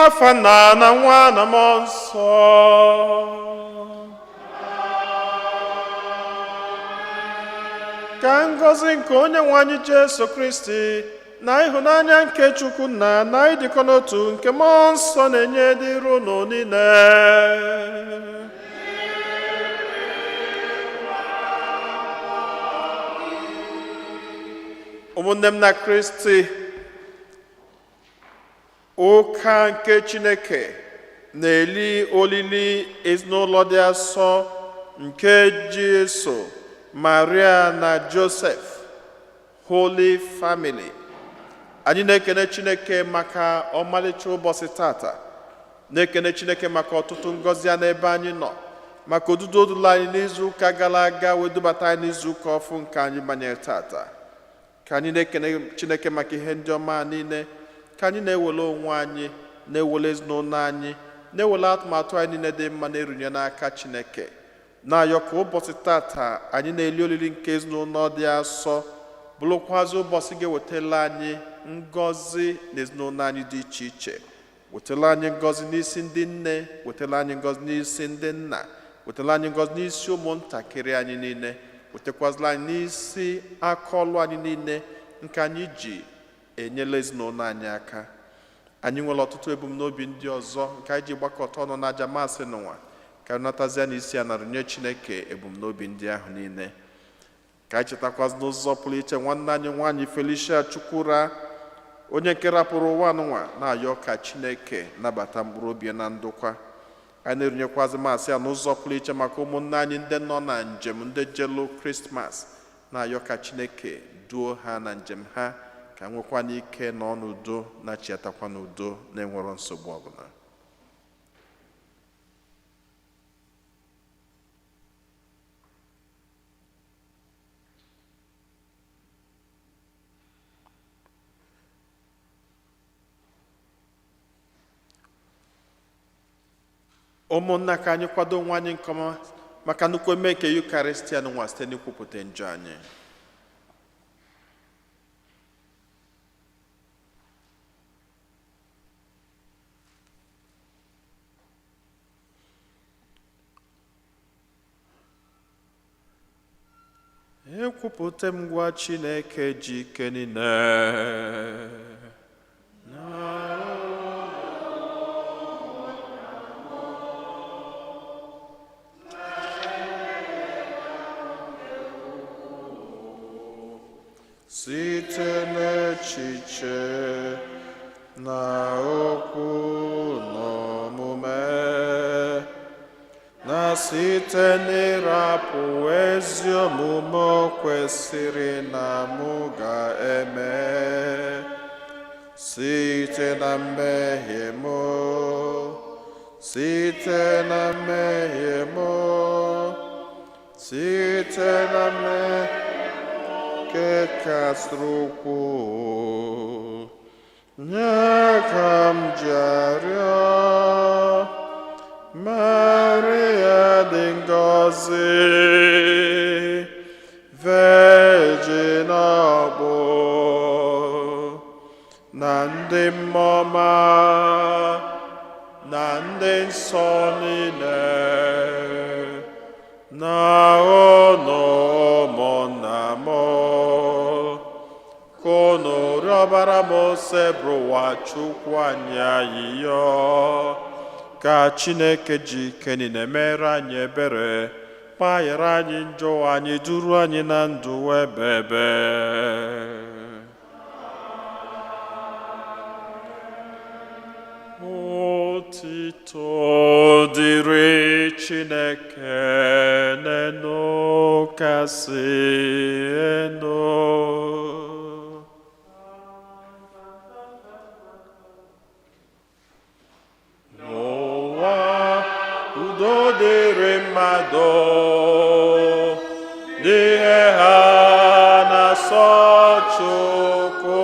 N'afa Nna na Nwa na Mmụọ Nsọ. Ka ngọzi nke Onye nwe anyị Jesu Kristi na ịhụnanya nke Chukwu Nna na ịdịkọ n'otu nke Mmụọ Nsọ na-enye dịrị unu niile. Ụmụnne m na Kristi, ụka nke Chineke na-eli olili ezinụlọ dị asọ nke Jesu, Maria na Joseph, Holy Family. Anyị na-ekene Chineke maka ọmalịcha ụbọchị tata, na-ekene Chineke maka ọtụtụ ngọzi ya n'ebe anyị nọ, maka odudu odula anyị n'izu ụka gara aga wee dubata anyị n'izu ụka ọfụ nke anyị banyere tata. Ka anyị na-ekene Chineke maka ihe ndị ọma niile, ka anyị na-ewele onwe anyị, na-ewele ezinụlọ anyị, na-ewele atụmatụ anyị niile dị mma na-erunye n'aka Chineke, na-ayọ ka ụbọchị tata anyị na-eli olili nke ezinụlọ dị asọ bụrụkwazị ụbọchị ga-ewetala anyị ngọzi na ezinụlọ anyị dị iche iche, wetala anyị ngọzi n'isi ndị nne, wetala anyị ngọzi n'isi ndị nna, wetala anyị ngọzi n'isi ụmụntakịrị anyị niile, wetakwazila anyị n'isi aka ọlụ anyị niile nke anyị ji enyela ezinụlọ anyị aka. Anyị nwere ọtụtụ ebumnobi ndị ọzọ nke anyị ji gbakọta ọnụ n'aja masị n'ụwa, ka anyị natazie n'isi ya na rụnye Chineke ebumnobi ndị ahụ niile. Ka anyị chetakwazị n'ụzọ pụrụ iche nwanne anyị nwaanyị Felicia Chukwura, onye nke rapụrụ ụwa n'ụwa, na-ayọ ka Chineke nabata mkpụrụ obi ya na ndokwa. Anyị na-erunyekwazị masị ya n'ụzọ pụrụ iche maka ụmụnne anyị ndị nọ na njem, ndị jelu Krismas, na-ayọ ka Chineke duo ha na njem ha, ka nwekwa n'ike nọ n'udo na chiatakwa n'udo na-enwero nsogbu ọbụla. Ụmụnna, ka anyị kwado onwe anyị nke ọma maka nnukwu eme nke Yukaristia n'ụwa site n'ikwupụta njọ anyị. Ekwupụta m ngwa Chineke ji ike niile site n'echiche na okwu na omume, na site n'ịrapụ ezi omume o kwesịrị na mụ ga-eme, site na mmehie m, site na mmehie m, site na mmehie nke kasịrị ukwuu, nye ka m ji arịọ Maria dị ngọzi, Virgin ọgbọ na ndị mmụọ ọma na ndị nsọ niile, na unu ụmụnna m, ka unu rịọbara m Osebụrụwa Chukwu anyị ayịyọ, ka Chineke ji ike niile mere anyị ebere, gbaghara anyị njọ anyị, duru anyị na ndụ ebebe. Otito dịrị Chineke n'enu kasị enu. N'ụwa, udo dịrị mmadụ n'ihe ha na-asọ Chukwu.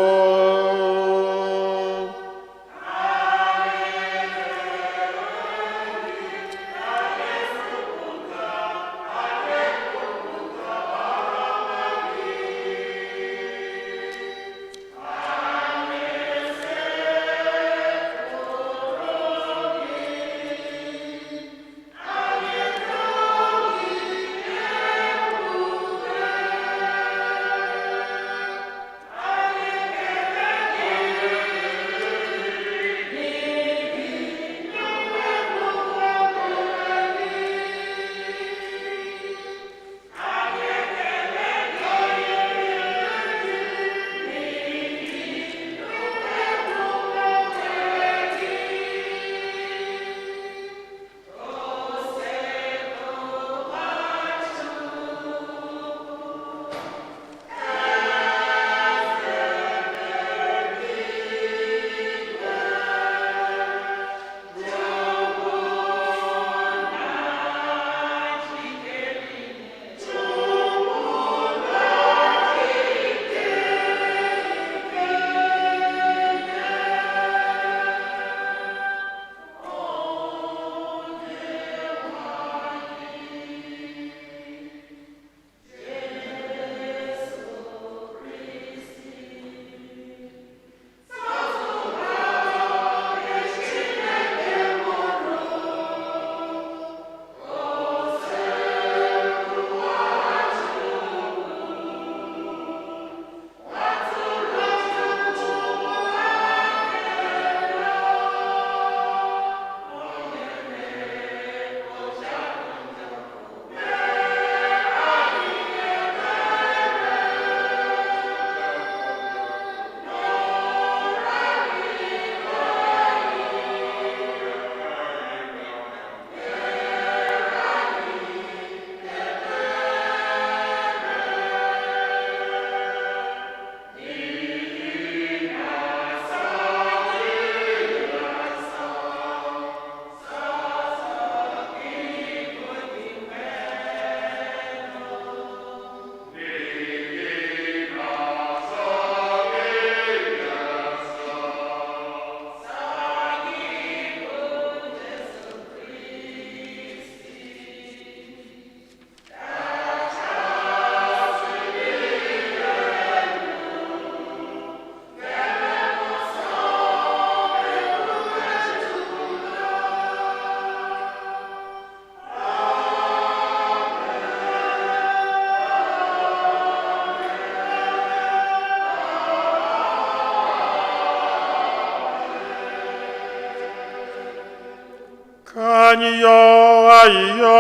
Ka anyị yọọ ayịyọ.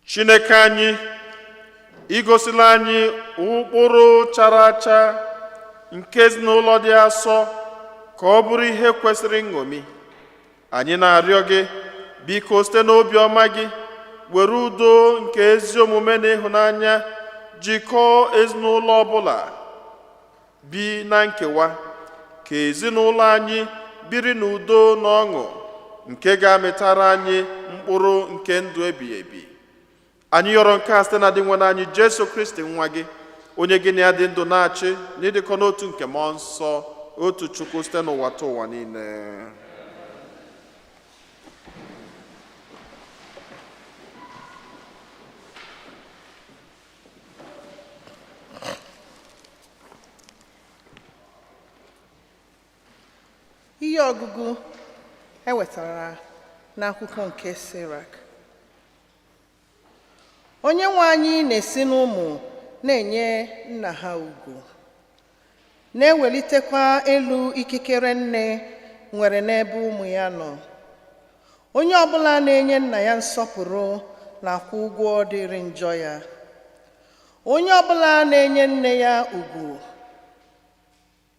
Chineke anyị, igosila anyị ụkpụrụ chara acha nke ezinụlọ dị asọ ka ọ bụrụ ihe kwesịrị nṅomi. Anyị na-arịọ gị, biko, site n'obiọma gị, were udo nke ezi omume na ịhụnanya jikọọ ezinụlọ ọbụla bi na nkewa, ka ezinụlọ anyị biri n'udo na ọṅụ nke ga-amịtara anyị mkpụrụ nke ndụ ebighị ebi. Anyị yọrọ nke a site na Dinwenụ anyị Jesu Kristi, nwa gị, onye gị na ya dị ndụ na-achị n'ịdịkọ n'otu nke Mmụọ Nsọ, otu Chukwu, site n'ụwa ta ụwa niile. Ihe ọgụgụ e wetara n'akwụkwọ nke Sirak. Onye nwe anyị na-esi n'ụmụ na-enye nna ha ugwu, na-ewelitekwa elu ikikere nne nwere n'ebe ụmụ ya nọ. Onye ọbụla na-enye nna ya nsọpụrụ na-akwụ ụgwọ dịrị njọ ya. Onye ọbụla na-enye nne ya ugwu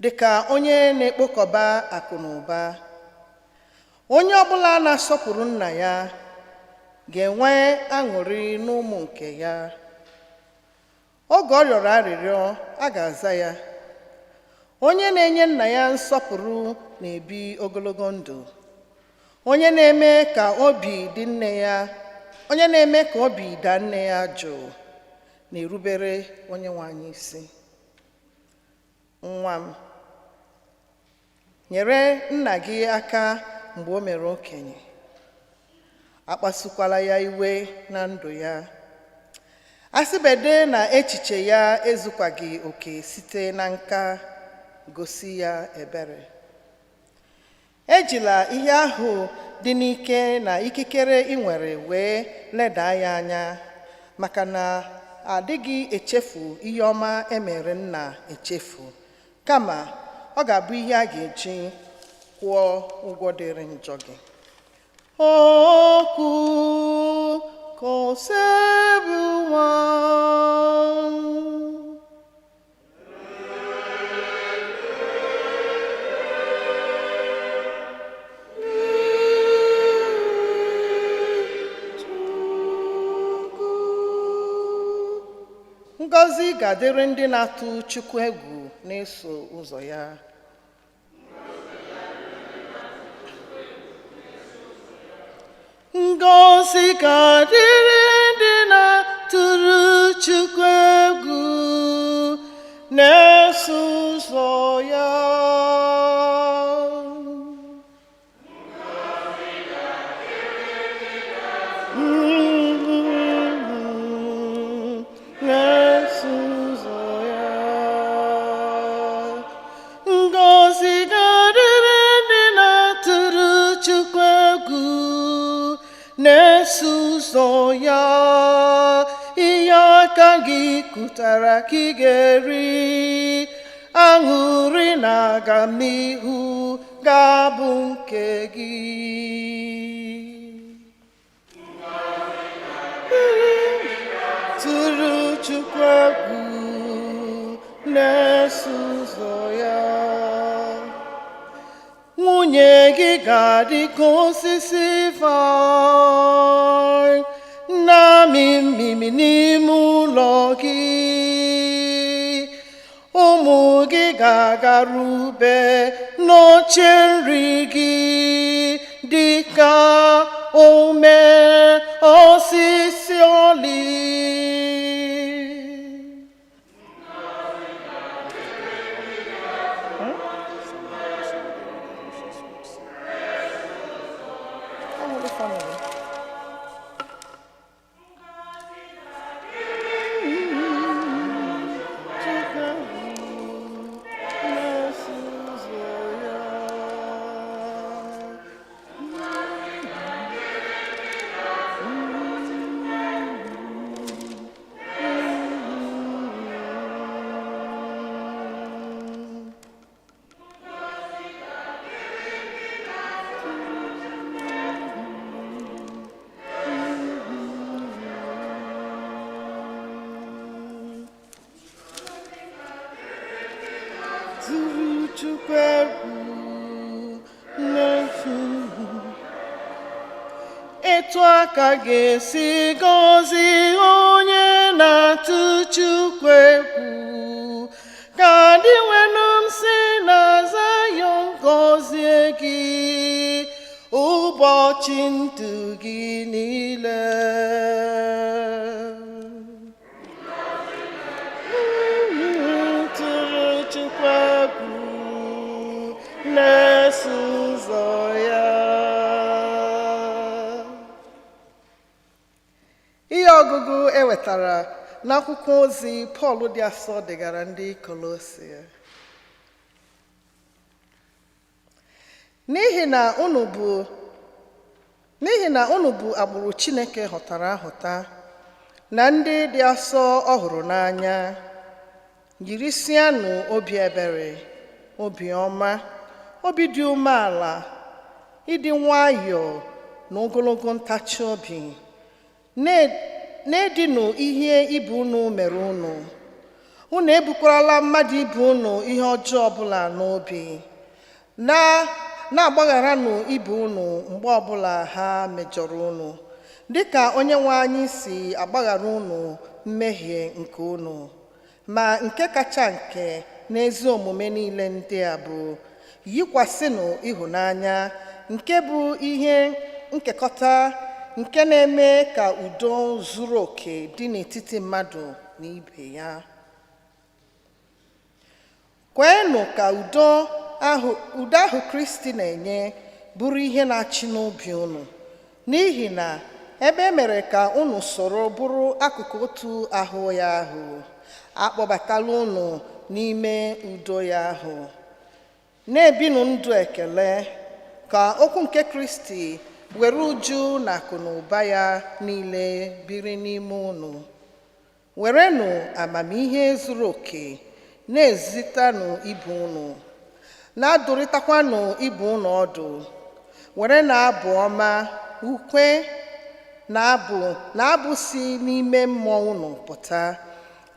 dị ka onye na-ekpokọba akụ na ụba. Onye ọbụla na-asọpụrụ nna ya ga-enwe aṅụrị n'ụmụ nke ya. Oge ọ rịọrọ arịrịọ, a ga-aza ya. Onye na-enye nna ya nsọpụrụ na-ebi ogologo ndụ. Onye na-eme ka obi dị nne ya, onye na-eme ka obi daa nne ya jụụ na-erubere Onye nwe anyị isi. Nwa m, nyere nna gị aka mgbe o mere okenye. Akpasukwala ya iwe na ndụ ya. Asịbede na echiche ya ezukwaghị oke site na nka, gosi ya ebere. Ejila ihe ahụ dị n'ike na ikikere ị nwere wee ledaa ya anya, maka na adịghị echefu ihe ọma emere nna echefu, kama ọ ga-abụ ihe a ga-eji kwụọ ụgwọ dịrị njọ gị. Okwu Osebụwa. Ngọzi ga-adịrị ndị na-atụ Chukwu egwu na-eso ụzọ ya. Ngọzi ga-adịrị ndị na-atụrụ Chukwu egwu na-eso ụzọ ya. Na-eso ụzọ ya. Ngọzi ga-adịrị ndị na-atụrụ Chukwu egwu na-eso ụzọ ya. Ihe aka gị kụtara ka ị ga-eri, aṅụrị na agamnihu ga-abụ nke gị. Tụrụ Chukwu egwu na-eso ụzọ ya. Nwunye gị ga-adị ka osisi vine na-amị mmiri n'ime ụlọ gị. Ụmụ gị ga-agarube n'oche nri gị dịka ome osisi olive. Holy family. Etu a ka ga-esi gọzie onye na-atụ Chukwu egwu. Ka Dinwenụ m si na Zayọn gọzie gị ụbọchị ndụ gị niile. Tụrụ Chukwu egwu, na-eso ụzọ ya. Ihe ọgụgụ e wetara n'akwụkwọ ozi Pọl dị asọ degara ndị Kolosia. N'ihi na unu bụ n'ihi na unu bụ agbụrụ Chineke họtara ahọta na ndị dị asọ ọ hụrụ n'anya, jirisianụ obi ebere, obi ọma, obi dị umeala, ịdị nwayọọ na ogologo ntachi obi, na-edinụ ihe ibe unu mere unu. Unu ebukwarala mmadụ ibe unu ihe ọjọọ ọbụla n'obi, na-agbagharanụ ibe unu mgbe ọbụla ha mejọrọ unu, dịka Onyenwe anyị si agbaghara unu mmehie nke unu. Ma nke kacha nke n'ezi omume niile ndị a bụ yikwasịnụ ịhụnanya, nke bụ ihe nkekọta nke na-eme ka udo zuru oke dị n'etiti mmadụ na ibe ya. Kweenụ ka udo ahụ Kristi na-enye bụrụ ihe na-achị n'obi unu, n'ihi na ebe e mere ka unu soro bụrụ akụkụ otu ahụ ya ahụ, akpọbatala unu n'ime udo ya ahụ. Na-ebinụ ndụ ekele, ka okwu nke Kristi were uju na akụ na ụba ya niile biri n'ime unu. Werenụ amamihe zuru oke na-ezitanụ ibe unu, na-adụrịtakwanụ ibe unu ọdụ. Were na-abụ ọma, ukwe na abụ si n'ime mmụọ unu pụta,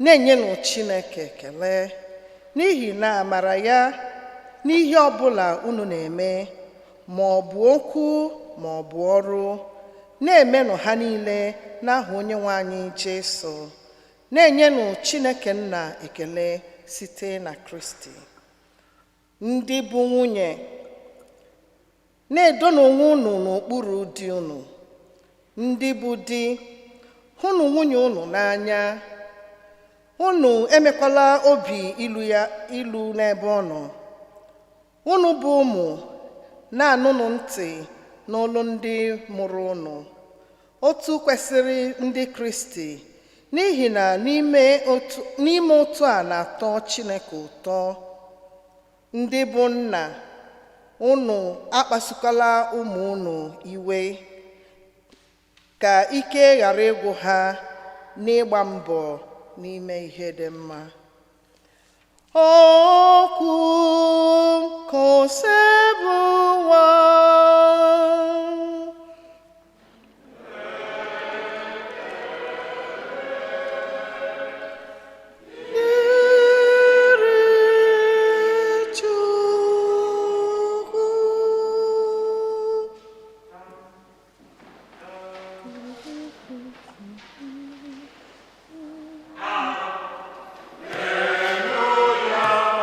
na-enyenụ Chineke ekele, n'ihi na amara ya n'ihe ọbụla unu na-eme, ma ọ bụ okwu ma ọ bụ ọrụ, na-emenụ ha niile n'aha Onyenwe anyị Jesu, na-enyenụ Chineke Nna ekele site na Kristi. Ndị bụ nwunye, na-edonụ onwe unu n'okpuru di unu. Ndị bụ di, hụnụ nwunye unu n'anya. Unu emekwala obi ilu ya ilu n'ebe ọ nọ. Unu bụ ụmụ, na-anụnụ ntị n'olu ndị mụrụ unu, otu kwesịrị ndị Kristi, n'ihi na n'ime otu a na-atọ Chineke ụtọ. Ndị bụ nna, unu akpasukwala ụmụ unu iwe, ka ike ghara ịgwụ ha n'ịgba mbọ n'ime ihe dị mma. Okwu nke Osebụwa. Dịrị Chukwu.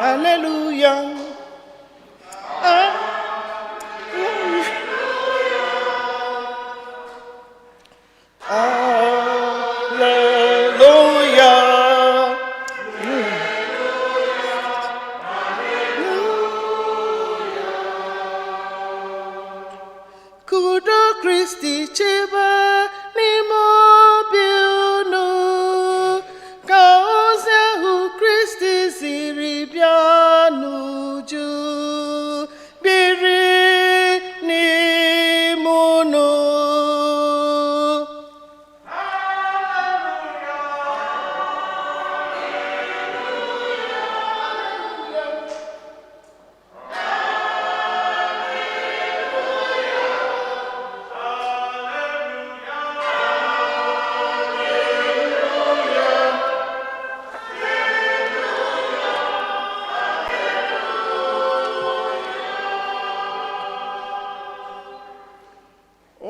Hallelujah. Hallelujah. Ka udo Kristi chebe n'ime obi unu, ka ozi ahụ Kristi ziri bịa n'uju biri n'ime unu.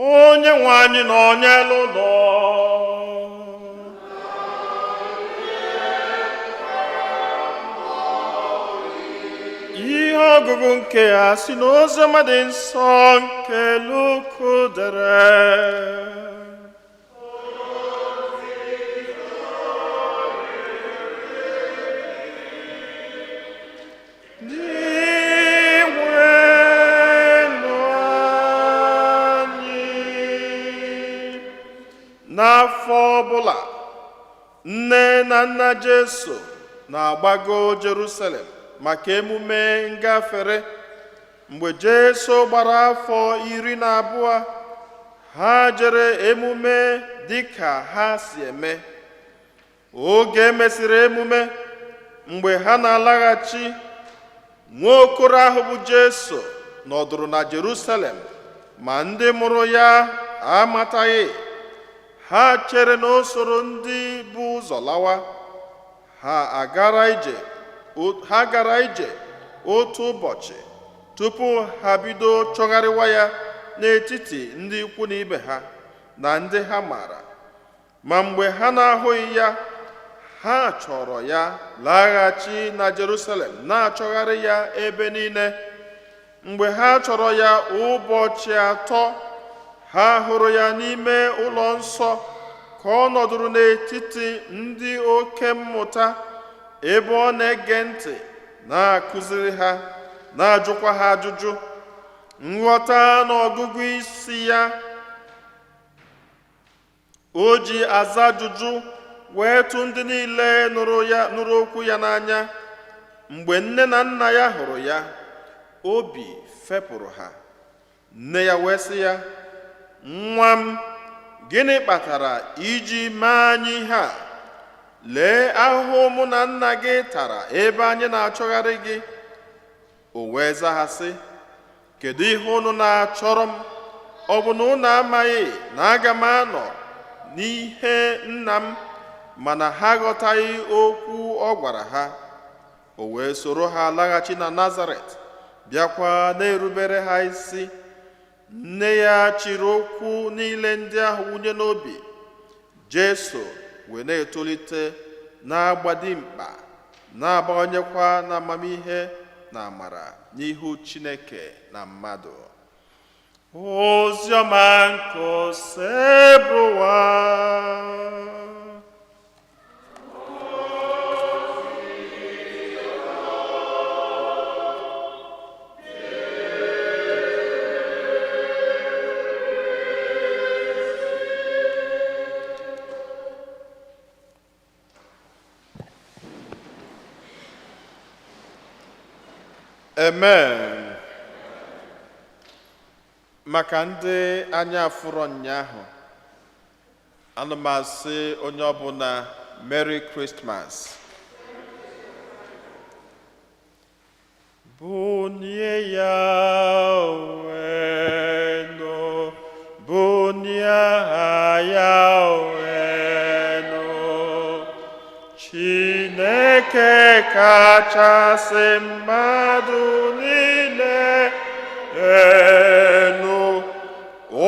Onye nwe anyị nọ n'elu ụlọ. Ihe ọgụgụ nke a si n'Oziọma dị nsọ nke Luku dere. Dinwenụ anyị. N'afọ ọbụla, nne na nna Jesu na-agbago Jerusalem maka emume ngafere. Mgbe Jesu gbara afọ 12, ha jere emume dịka ha si eme. Oge emesịrị emume, mgbe ha na-alaghachi, nwa okoro ahụ bụ Jesu nọdụrụ na Jerusalem, ma ndị mụrụ ya amataghị. Ha chere na o soro ndị bụ ụzọ lawa. Ha gara ije otu ụbọchị tupu ha bido chọgharịwa ya n'etiti ndị ikwu na ibe ha na ndị ha maara. Ma mgbe ha na-ahụghị ya, ha chọrọ ya laghachi na Jerusalem, na-achọgharị ya ebe niile. Mgbe ha chọrọ ya ụbọchị 3, ha hụrụ ya n'ime ụlọ nsọ ka ọ nọdụrụ n'etiti ndị oke mmụta, ebe ọ na-ege ntị, na-akụziri ha, na-ajụkwa ha ajụjụ. Nghọta na ọgụgụ isi ya o ji aza ajụjụ wee tụ ndị niile nụrụ ya nụrụ okwu ya n'anya. Mgbe nne na nna ya hụrụ ya, obi fepụrụ ha. Nne ya wee sị ya, "Nwa m, gịnị kpatara iji mee anyị ihe a? Lee ahụhụ mụ na nna gị tara ebe anyị na-achọgharị gị." O wee zaa ha sị, "Kedu ihe unu na-achọrọ m? Ọ bụ na unu amaghị na aga m anọ n'ihe nna m?" Mana ha aghọtaghị okwu ọ gwara ha. O wee soro ha laghachi na Nazaret, bịakwa na-erubere ha isi. Nne ya chịrị okwu niile ndị ahụ wunye n'obi. Jesu wee na-etolite, na-agba dimkpa, na-abawanyekwa n'amamihe na amara n'ihu Chineke na mmadụ. Oziọma nke Osebụrụwa. Amen. Maka ndị anya afụrọ ụnyaahụ, ana m asị onye ọbụla Merry Christmas. Bunie ya enu, bunie aha ya enu. Chineke kachasị mmadụ niile enu,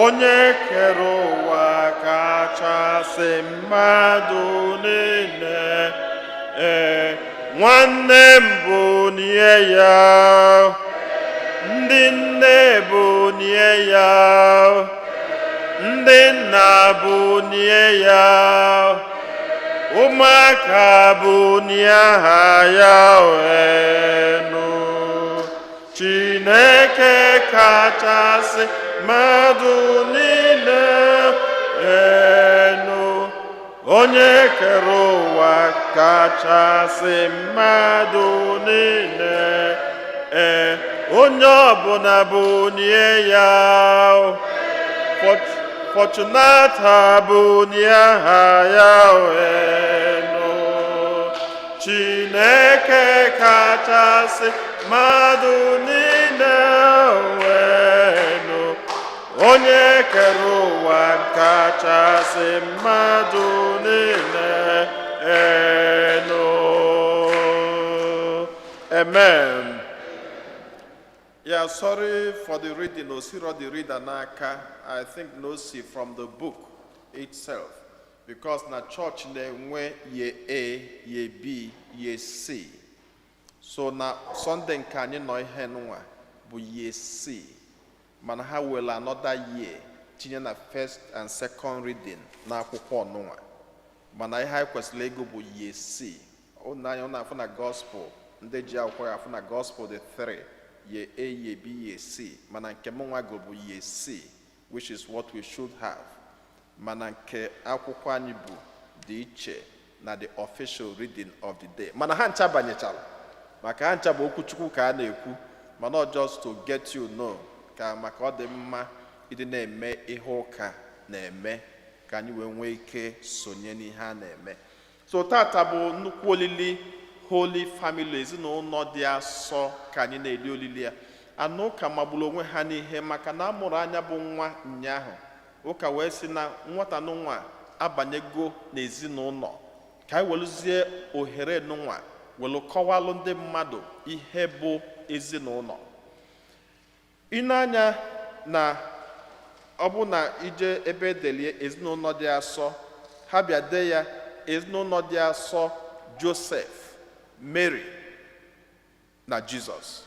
onye kere ụwa kachasị mmadụ niile. Ee, nwanne m, bunie ya. Ndị nne, bunie ya. Ndị nna, bunie ya. Ụmụaka, bunie aha ya enu. Chineke kachasị mmadụ niile enu, onye kere ụwa kachasị mmadụ niile. Ee, onye ọbụla bunie ya. Fortunata, bunie aha ya enu. Chineke kachasị mmadụ niile enu, onye kere ụwa kachasị mmadụ niile enu. Amen. Yeah, sorry for the reading. Osiro the reader n'aka. I think no see from the book itself. Because na church na-enwe year A, year B, year C. So na Sunday nke anyị nọ ihe nwa bụ year C. Mana ha were another year tinye na first and second reading n'akwụkwọ ọnụnwa. Mana ihe anyị kwesịrị ịgụ bụ year C. Ụnụ anya ụnụ afụ na gospel, ndị ji akwụkwọ ya afụ na gospel the three, year A, year B, year C. Mana nke m nwa gụ bụ year C, which is what we should have. Mana nke akwụkwọ anyị bụ dị iche na the official reading of the day. Mana ha ncha banyechara, maka ha ncha bụ okwuchukwu ka a na-ekwu. Mana ọ just to get you know ka maka ọ dị mma ịdị na-eme ihe ụka na-eme, ka anyị wee nwee ike sonye n'ihe a na-eme. So tata bụ nnukwu olili Holy Family, ezinụlọ dị asọ, ka anyị na-eli olili ya. Anụ ụka magburu onwe ha n'ihe, maka na amụrụ anya bụ nwa nyaahụ. Ụka wee sị na nwata nụnwa abanyego n'ezinụlọ, ka anyị welụzie ohere nụnwa welu kọwalụ ndị mmadụ ihe bụ ezinụlọ. Ị na-anya na ọ bụ na ije ebe edelie ezinụlọ dị asọ, ha bịa dee ya ezinụlọ dị asọ Joseph, Mary na Jizọs,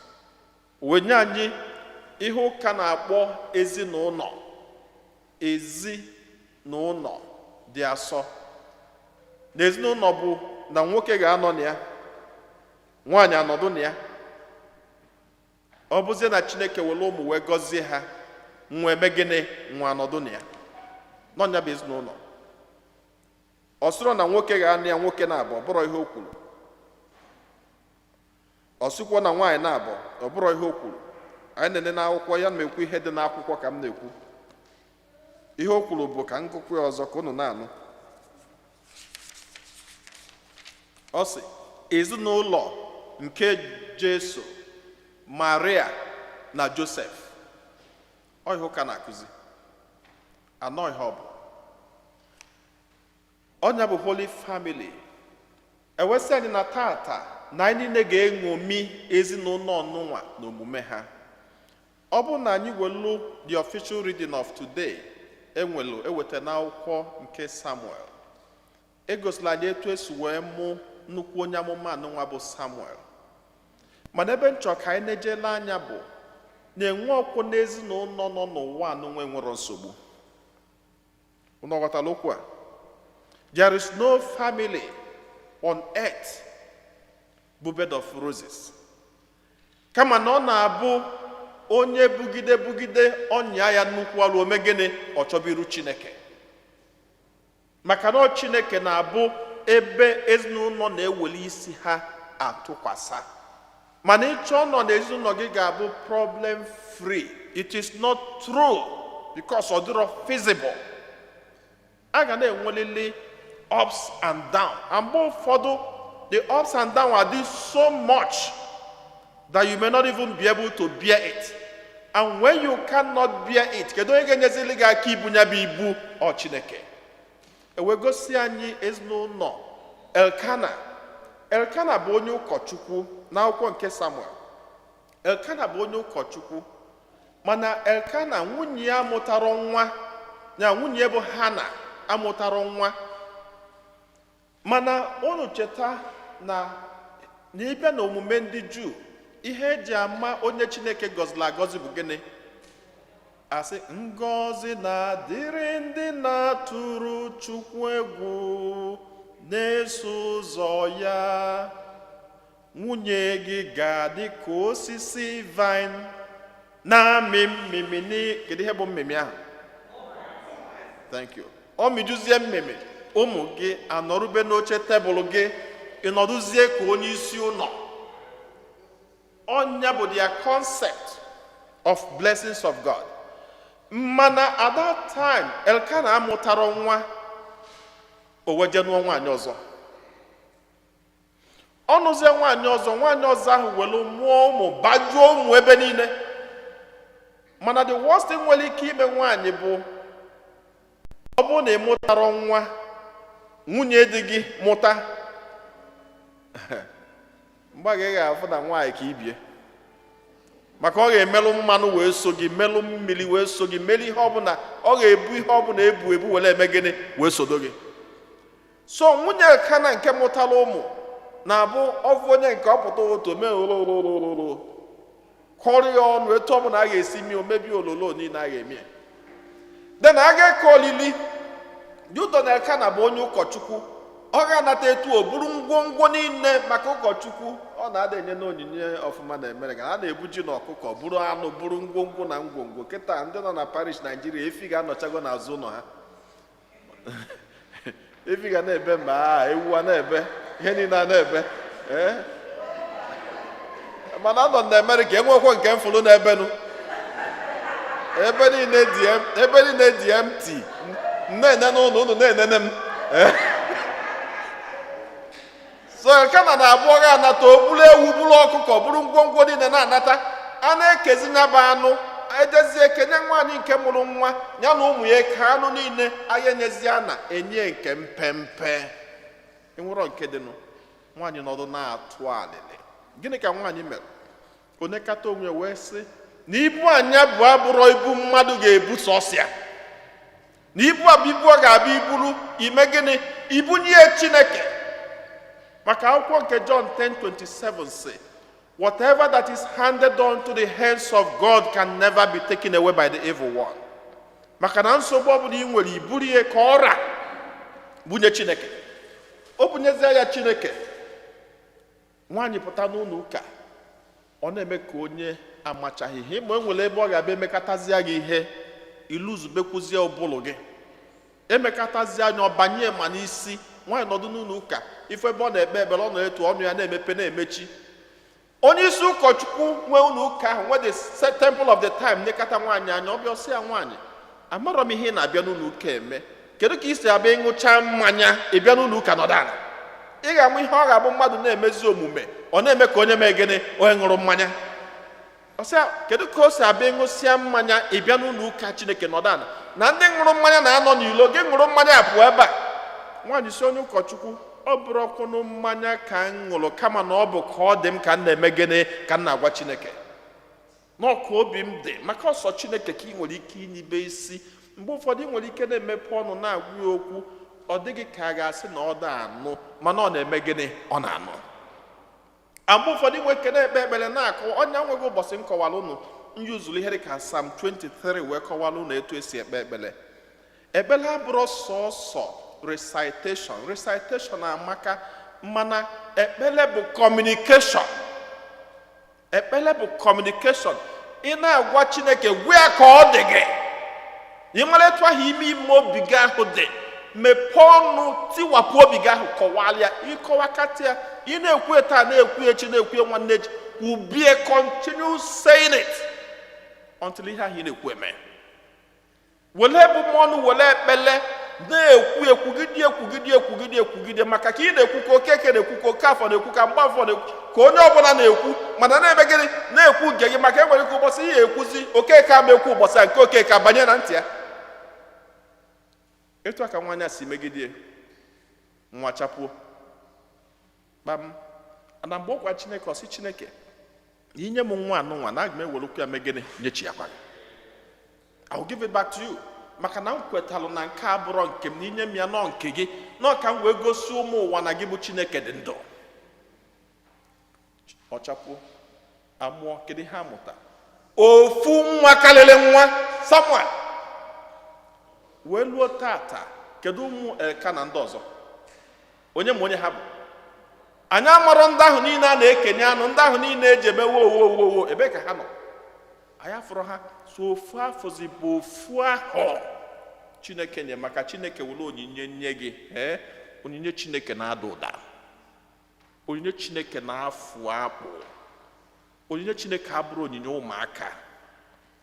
wee nye anyị ihe ụka na-akpọ ezinụlọ, ezinụlọ dị asọ. Na ezinụlọ bụ na nwoke ga-anọ na ya, nwaanyị anọdụ na ya. Ọ bụzie na Chineke were ụmụ wee gọzie ha, nwa eme gịnị? Nwa anọdụ na ya. N'ọnya bụ ezinụlọ. Ọ sịrọ na nwoke ga-anụ ya nwoke na-abụ, ọ bụrụ ihe o kwuru. Ọ sịkwuo na nwaanyị na-abụ, ọ bụrụ ihe o kwuru. Anyị na-ene n'akwụkwọ ya ma ekwu ihe dị n'akwụkwọ ka m na-ekwu. Ihe o kwuru bụ ka ngụkwu ya ọzọ ka unu na-anụ. Ọ sị ezinụlọ nke Jesu, Maria na Josef. Ọ ihe ụka na-akụzi anọ, ihe ọ bụ ọnya bụ Holy Family. Ewesị anyị na tata na anyị niile ga-eṅomi ezinụlọ ọnụnwa na omume ha. Ọ bụrụ na anyị welu the official reading of today, enwelu eweta n'akwụkwọ nke Samuel, egosila anyị etu esi wee mụ nnukwu onye amụma anụnwa bụ Samuel. Mana ebe nchọ ka anyị na-ejele anya bụ na-enwe ọkwụ n'ezinụlọ nọ n'ụwa anụnwa enwero nsogbu. Unu ghọtara okwu a? There is no family on earth bụ bed of roses, kama na ọ na-abụ onye bugide bugide ọnya ya nnukwu ọrụ ome gịnị, ọ chọba iru Chineke, maka na ọ Chineke na-abụ ebe ezinụlọ na-eweli isi ha atụkwasa. Mana ịchọ nọ n'ezinụlọ gị ga-abụ problem free, it is not true, because ọ dịrọ feasible. A ga na-enwelili ups and down, and mgbe ụfọdụ the ups and down are this so much that you may not even be able to bear it. And when you cannot bear it, kedu onye ga-enyezili gị aka ibu ya bụ ibu? Ọ Chineke. Ewee gosi anyị ezinụlọ Elkana. Elkana bụ onye ụkọchukwu. N'akwụkwọ nke Samuel, Elkana bụ onye ụkọchukwu, mana Elkana nwunye ya mụtara nwa ya. Nwunye ya bụ Hana amụtara nwa. Mana unu cheta na ịbịa na omume ndị Juu, ihe eji ama onye Chineke gọziri agọzi bụ gịnị? Asị ngọzi na-adịrị ndị na-atụrụ Chukwu egwu, na-eso ụzọ ya. Nwunye gị ga-adị ka osisi vine na-amị mmịmị. Kedu ihe bụ mmịmị ahụ? Thank you. Ọ mịjuzie mmịmị, ụmụ gị anọrube n'oche tebụl gị, ịnọdụzie ka onye isi ụlọ. Ọnya bụ their concept of blessings of God. Mana at that time, Elkana amụtara nwa. O wee jee nụọ nwaanyị ọzọ. Ọ nụzie nwaanyị ọzọ, nwaanyị ọzọ ahụ were mụọ ụmụ, bajuo ụmụ ebe niile. Mana the worst thing nwere ike ime nwaanyị bụ ọ bụrụ na ị mụtara nwa, nwunye di gị mụta. Mgbe ị ga-afụ na nwaanyị ka ibie, maka na nwaanyị bụ Maka ọ ga-emelụ mmanụ wee so gị, melụ mmiri wee so gị, melụ ihe ọbụla ọ ga-ebu, ihe ọbụla ebu ebu were eme gịnị wee sodo gị. So nwunye Elkana nke mụtara ụmụ na-abụ ọvụ onye nke ọ pụta otu mee olololololo, kọrọ ya ọnụ etu ọbụla a ga-esi mie omebi ololo niile a ga-eme ya. Then a ga-eke olili dị ụtọ na Elkana bụ onye ụkọchukwu. Ọ ga-anata etu o buru ngwongwo niile maka ụkọchukwu. Ọ na-ada enye n'onyinye ọfụma na Amerịka. A na-ebu ji na ọkụkọ, buru anụ, buru ngwongwo na ngwongwo. Kịta ndị nọ na parish Naijiria, efi ga-anọchago n'azụ ụlọ ha, efi ga na-ebe mgbe a, ewu a na-ebe, ihe niile a na-ebe. Ee, mana anọ na Amerịka, enwekwa nke mfụrụ na-ebenụ. Ebe niile dị ebe niile dị empty. M na-enene ụnụ, ụnụ na-enene m. So kama na abụọ ga-anata, o buru ewu, buru ọkụkọ, buru ngwongwo niile na-anata. A na-ekezi ya bụ anụ, ejezie kenye nwaanyị nke mụrụ nwa ya na ụmụ ya ka anụ niile anya enyezie na enye nke mpempe enwero nke dịnụ. Nwaanyị nọdụ na-atụ alịlị. Gịnị ka nwaanyị mere? Onekata onwe wee sị na ibu anya bụ abụrọ ibu mmadụ ga-ebu sọsịa, na ibu a bụ ibu ọ ga-abịa iburu ime gịnị? Ibunye Chineke. Maka akwụkwọ nke John 10:27 sị, "Whatever that is handed on to the hands of God can never be taken away by the evil one." Maka na nsogbu ọbụla ị nwere, iburu ihe ka ọ ra bunye Chineke. O bunyezie ya Chineke. Nwaanyị pụta n'ụlọ ụka, ọ na-eme ka onye amachaghị ihe. Ma e nwere ebe ọ ga-abịa emekatazie gị ihe, iluzubekwuzie ụbụlụ gị, emekatazie anya ọbanye ma n'isi. Nwaanyị nọdụ n'ụlọ ụka, ife ebe ọ na-ekpe ekpere, ọ na-etu ọnụ ya na-emepe na-emechi. Onye isi ụkọchukwu nwe ụlọ ụka ahụ, nwe the temple of the time, nekata nwaanyị anya, ọ bịa ọsị ya, "Nwaanyị, amarọ m ihe ị na-abịa n'ụlọ ụka eme. Kedu ka ị si abịa ịṅụcha mmanya, ị bịa n'ụlọ ụka nọdụ ala?" Ị ga-amụ ihe ọ ga-abụ mmadụ na-emezi omume, ọ na-eme ka onye mee gịnị? Onye ṅụrụ mmanya. Ọ sị ya, "Kedu ka o si abịa ịṅụsịa mmanya, ị bịa n'ụlọ ụka Chineke nọdụ ala, na ndị ṅụrụ mmanya na-anọ n'ilo, gị ṅụrụ mmanya pụọ ebe a?" Nwaanyị si onye ụkọchukwu, "Ọ bụrụ ọkwụnụ mmanya ka m ṅụrụ, kama na ọ bụ ka ọ dị m ka m na-eme gịnị, ka m na-agwa Chineke n'ọkụ obi m dị." Maka ọsọ Chineke ka ị nwere ike inyibe isi. Mgbe ụfọdụ ị nwere ike na-emepe ọnụ na-agwa ya okwu, ọ dịghị ka a ga-asị na ọ da anụ, mana ọ na-eme gịnị? Ọ na-anụ. Mgbe ụfọdụ ị nwere ike na-ekpe ekpere na-akọwa ọnya. Nweghị ụbọchị m kọwara ụnụ nyuzuru ihe dị ka Psalm 23 wee kọwara ụnụ etu esi ekpe ekpere. Ekpere abụrụ sọsọ recitation. Recitation amaka, mana ekpere bụ communication. Ekpere bụ communication. Ị na-agwa Chineke, gwa ya ka ọ dị gị. Ị mara etu ahụ ime ime obi gị ahụ dị, mepee ọnụ, tiwapụ obi gị ahụ, kọwaa ya. Ịkọwakata ya, ị na-ekwu taa, na-ekwu echi, na-ekwu nwanne echi, kwubie. Continue saying it until ihe ahụ ị na-ekwu eme. Were ebumọnụ, were ekpele na-ekwu, ekwugide, ekwugide, ekwugide, ekwugide. Maka ka ị na-ekwu, ka Okeke na-ekwu, ka Okafọ na-ekwu, ka Mgbafọ na-ekwu, ka onye ọbụla na-ekwu, mana na-eme gịnị? Na-ekwu nke gị. Maka enwere ike ụbọchị ihe ekwuzi, Okeke ama ekwu ụbọchị a, nke Okeke abanye na ntị ya. Etu a ka nwaanyị a si megide nwa chapuo kpam. Na mgbe ọ gwa Chineke, ọsị, "Chineke, inye m nwa anụnwa na aga m ewerukwu ya mee gịnị? Nyechi ya kwa gị. I will give it back to you, maka na m kwetalụ na nke a bụrọ nke m, na inye m ya nọ nke gị, nọ ka m wee gosi ụmụ ụwa na gị bụ Chineke dị ndụ." Ọchapuo, amụọ. Kedu ihe amụta? Ofu nwa karịrị nwa, Samuel. Wee luo tata, kedu ụmụ Elka na ndị ọzọ? Onye ma onye ha bụ? Anyị amarọ. Ndị ahụ niile a na-ekenye anụ, ndị ahụ niile eji eme wo wo wo wo, ebee ka ha nọ? Anyị afụrụ ha. So ofu afọzi bụ ofu ahụ Chineke nye. Maka Chineke were onyinye nye gị, ee, onyinye Chineke na-ada ụda, onyinye Chineke na-afụ akpụ. Onyinye Chineke abụrụ onyinye ụmụaka.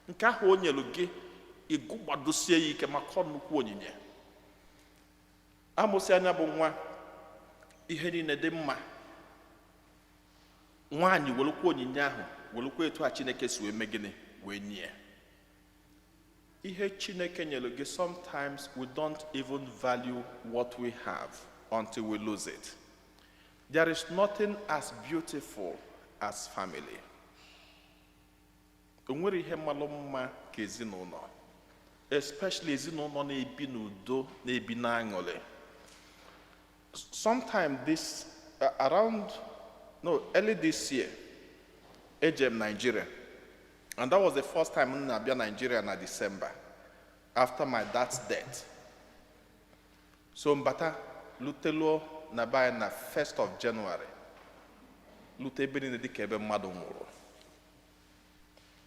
Nke ahụ o nyelu gị, ịgụ gbadosie ya ike, maka ọ nnukwu onyinye. Amụsị anya bụ nwa, ihe niile dị mma. Nwaanyị welukwa onyinye ahụ, welukwa etu a Chineke si wee mee gịnị? Wee nye ya. Ihe Chineke nyere gị, sometimes we don't even value what we have until we lose it. There is nothing as beautiful as family. O nwere ihe mmalụ mma ka ezinụlọ, especially ezinụlọ na-ebi n'udo, na-ebi n'aṅụrị. Sometime this around, no, early this year, ejem Nigeria, and that was the first time m na-abịa Nigeria na December after my dad's death. So mbata luteluo na be anyị na 1st of January, lute, ebe niile dịka ebe mmadụ nwụrụ.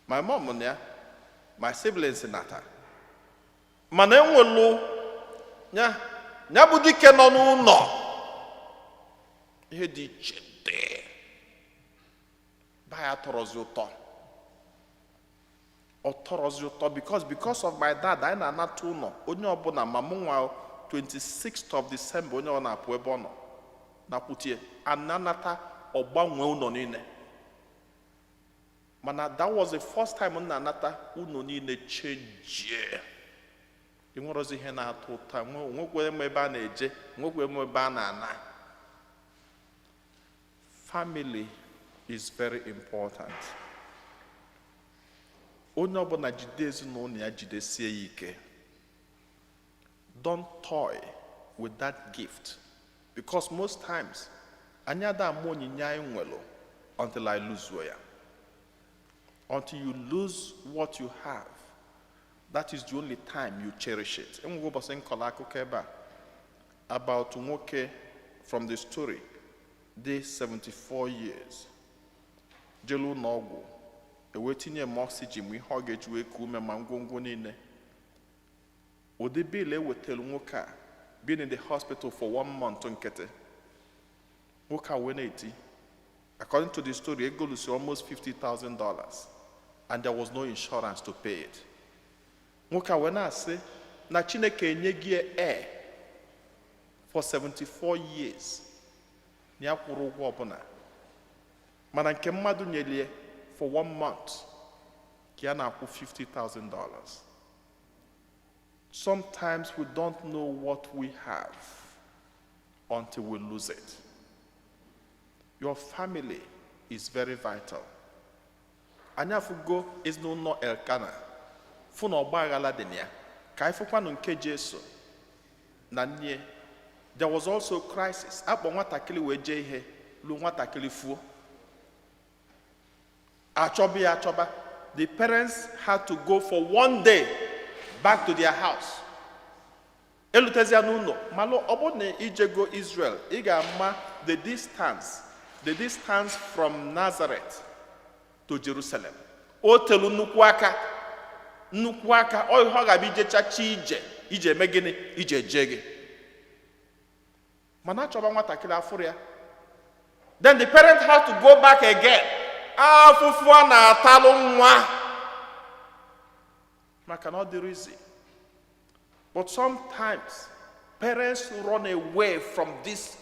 My mom na ya, my siblings nata, mana enwelu ya ya bụ dike nọ n'ụlọ. Ihe dị iche dị be ya tọrọzi ụtọ, ọ tọrọzi ụtọ because of my dad. Anyị na-anata ụlọ, onye ọbụla, ma mụ nwa, 26th of December, onye ọ na-apụ ebe ọ nọ nakwutie ananata, ọgbanwe ụlọ niile. Mana that was the first time m na-anata, ụlọ niile chenjie. Enwerozi ihe na-atọ ụtọ, nwekwe m ebe a na-eje, nwekwe m ebe a na-ana. Family is very important. Onye ọbụla jide ezinụlọ ya, jidesie ya ike. Don't toy with that gift, because most times anyị ada ama onyinye anyị nwere until I lose ya. Until you lose what you have, that is the only time you cherish it. Enwego ụbọchị nkọrọ akụkọ ebe a about nwoke from the story dị 74 years, jelu ụlọ ọgwụ, ewee tinye m oxygen, ma ihe ọ ga-eji wee ku ume, ma ngwongwo niile. Ụdị bill ewetara nwoke a, been in the hospital for one month nkịtị, nwoke a wee na-eti. According to the story, ego lusi almost $50,000, and there was no insurance to pay it. Nwoke a wee na-asị na Chineke enye gị air for 74 years na ya kwụrụ ụgwọ ọbụla, mana nke mmadụ nyelie for one month ka ya na-akwụ $50,000. Sometimes we don't know what we have until we lose it. Your family is very vital. Anyị afụgo ezinụlọ Elkana, fụ na ọgba aghara dị na ya. Ka anyị fụkwanụ nke Jesu na nne. There was also crisis. Akpọ nwatakịrị wee jee ihe luo, nwatakịrị fuo, achọba ya achọba. The parents had to go for one day back to their house. Elutezia n'ụlọ, malụ ọ bụrụ na ijego Israel, ị ga-ama the distance from Nazareth to Jerusalem. O telu nnukwu aka, nnukwu aka. Ọ ihe ọ ga-abịa ijechacha ije, ije eme gịnị, ije jee gị. Mana achọba nwatakịrị, afụrụ ya. Then the parent has to go back again. Afụfụ a na-atalụ nwa maka na ọ dịrị easy. But sometimes parents run away from this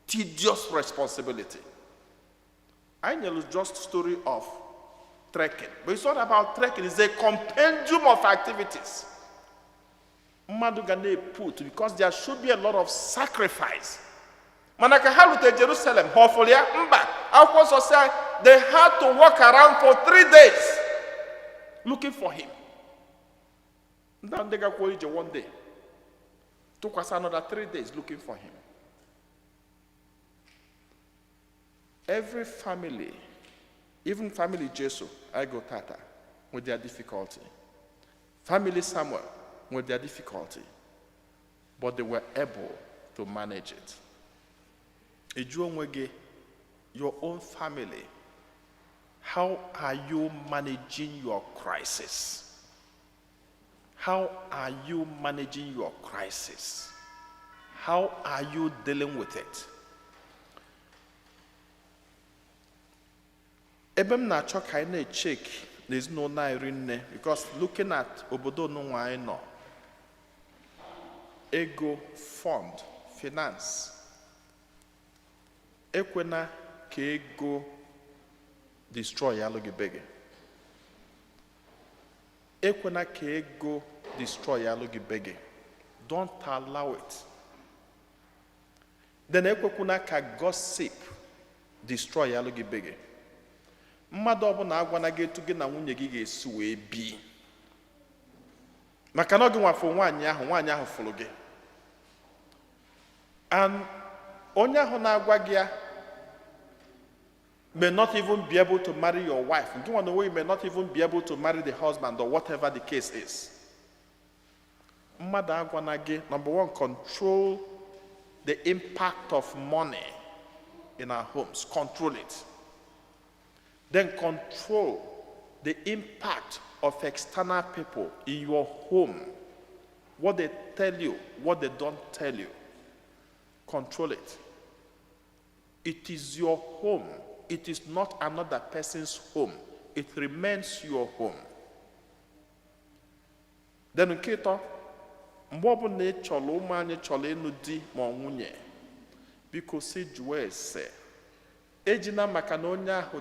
tedious responsibility. I nyere just story of trekking, but it's not about trekking. It's a compendium of activities mmadụ ga na-put, because there should be a lot of sacrifice. Mana ka ha rute Jerusalem, ha ọfụrụ ya? Mba. Akwụkwọ nsọ sị anyị, they had to walk around for 3 days looking for him. Ndị ndị gakwuo ije one day, tụkwasị another 3 days looking for him. Every family, even family Jesu I go tata with their difficulty, family Samuel with their difficulty, but they were able to manage it. Ị jụọ onwe gị, your own family, how are you managing your crisis? How are you managing your crisis? How are you dealing with it? Ebe m na-achọ ka anyị na-echek n'ezinụlọ anyị rinne, because looking at obodo onunwa anyị nọ, ego, fund, finance, ekwena ka ego destroy alụ gị be gị. Ekwena ka ego destroy alụ gị be gị. Don't allow it. Then ekwekwuna ka gossip destroy alụ gị be gị. Mmadụ ọbụla agwana gị etu gị na nwunye gị ga-esi wee bi, maka na ọ gị nwafụ nwaanyị ahụ, nwaanyị ahụ fụrụ gị. And onye ahụ na-agwa gị ya may not even be able to marry your wife. Gị nwa na onwe gị may not even be able to marry the husband or whatever the case is. Mmadụ agwana gị. Number one, control the impact of money in our homes. Control it. Then control the impact of external people in your home, what they tell you, what they don't tell you. Control it. It is your home. It is not another person's home. It remains your home. Then nke ịtọ, mgbe ọbụla ị chọrọ, ụmụ anyị chọrọ ịnụ di ma ọ nwunye, biko si jụọ ese. Ejina maka na onye ahụ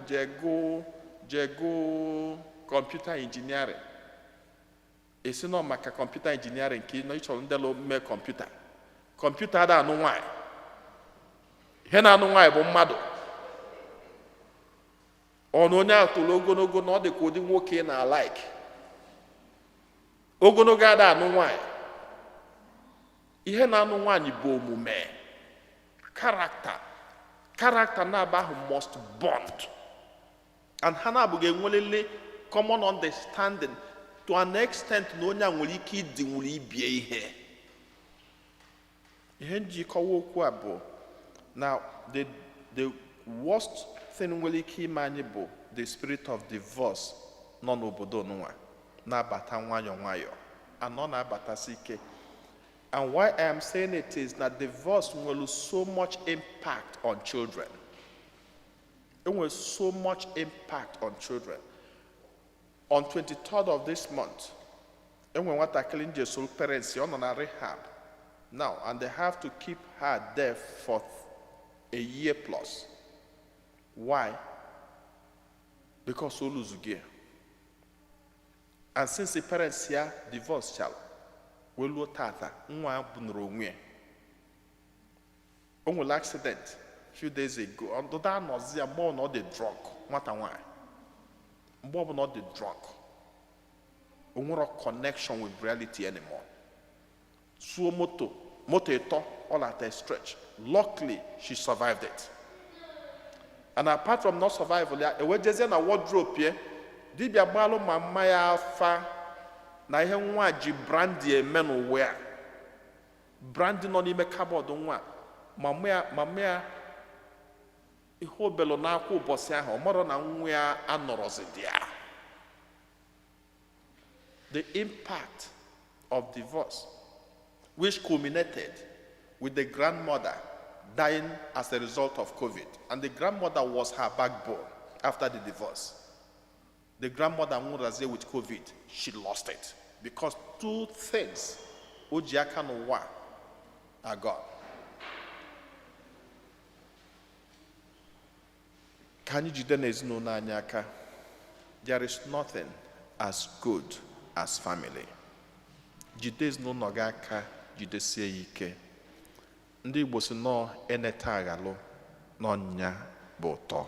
jee gụọ computer engineering, esi nọ maka computer engineering ka ị nọ ịchọrọ ndị lụ mee kọmputa. Kọmputa ada anụ nwaanyị. Ihe na-anụ nwaanyị bụ mmadụ. Ọ na onye ahụ toro ogologo, na ọ dị ka ụdị nwoke ị na-alike. Ogologo ada anụ nwaanyị. Ihe na-anụ nwaanyị bụ omume, character. Character na-aba ahụ must bond, and ha na-abụ ga-enwerịrị common understanding to an extent na onye a nwere ike ịdịnwuru ibie ihe. Ihe njikọwa okwu a bụ na the worst thing nwere ike ime anyị bụ the spirit of divorce nọ n'obodo nwa na-abata nwayọọ nwayọọ, and ọ na-abatasi ike. And why I am saying it is that divorce nwere so much impact on children. It nwere so much impact on children. On 23rd of this month, enwe nwatakịrị nje soro parents ya, ọ nọ na rehab now, and they have to keep her there for a year plus. Why? Because o lose gear. And since the parents ya divorce chala wee luo tata, nwa ya bunuru onwe ya. O nwere accident few days ago. Ọdụda anọzi ya mgbe ọ na ọ dị drunk. Nwata nwanyị, mgbe ọbụla ọ dị drunk, o nwere connection with reality anymore. Suo moto, moto ịtọ all at a stretch. Luckily, she survived it. And apart from not survival ya, ewejezie na wardrobe ya, dibịa gbalụ ma mma ya afa na ihe nwa ji brandy eme n'ụwa ya. Brandy nọ n'ime cupboard nwa mama ya. Mama ya, ihe obelu n'akwa ụbọchị ahụ, ọ marọ na nwa ya anọrọzi dị ya. The impact of divorce, which culminated with the grandmother dying as a result of COVID, and the grandmother was her backbone after the divorce. The grandmother nwụrazie with COVID. She lost it because two things o ji aka n'ụwa are gone. Ka anyị jide n'ezinụlọ anyị aka. There is nothing as good as family. Jide ezinụlọ gị aka, jidesie ya ike. Ndị Igbo si nọọ eneta aghalụ n'ọnya bụ ụtọ.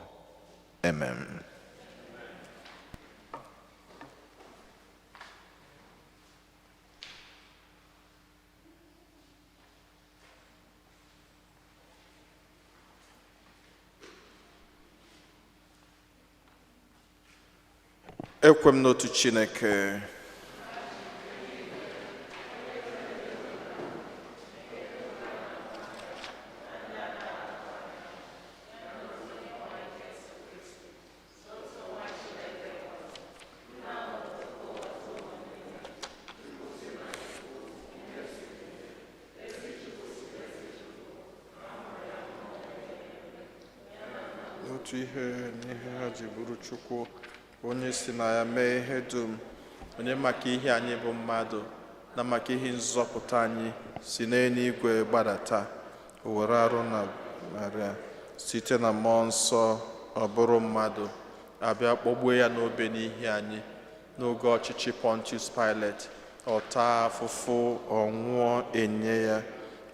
Amen. Ekwe m n'otu Chineke, n'otu ihe n'ihe ha ji bụrụ Chukwu, onye si na ya mee ihe dum, onye maka ihe anyị bụ mmadụ na maka ihe nzọpụta anyị si n'eluigwe gbadata. O were arụ na Maria, site na Mmụọ Nsọ ọ bụrụ mmadụ, abịa kpọgbuo ya n'obe n'ihi anyị. N'oge ọchịchị Pontius Pilate, ọ taa afụfụ, ọ nwụọ, enye ya.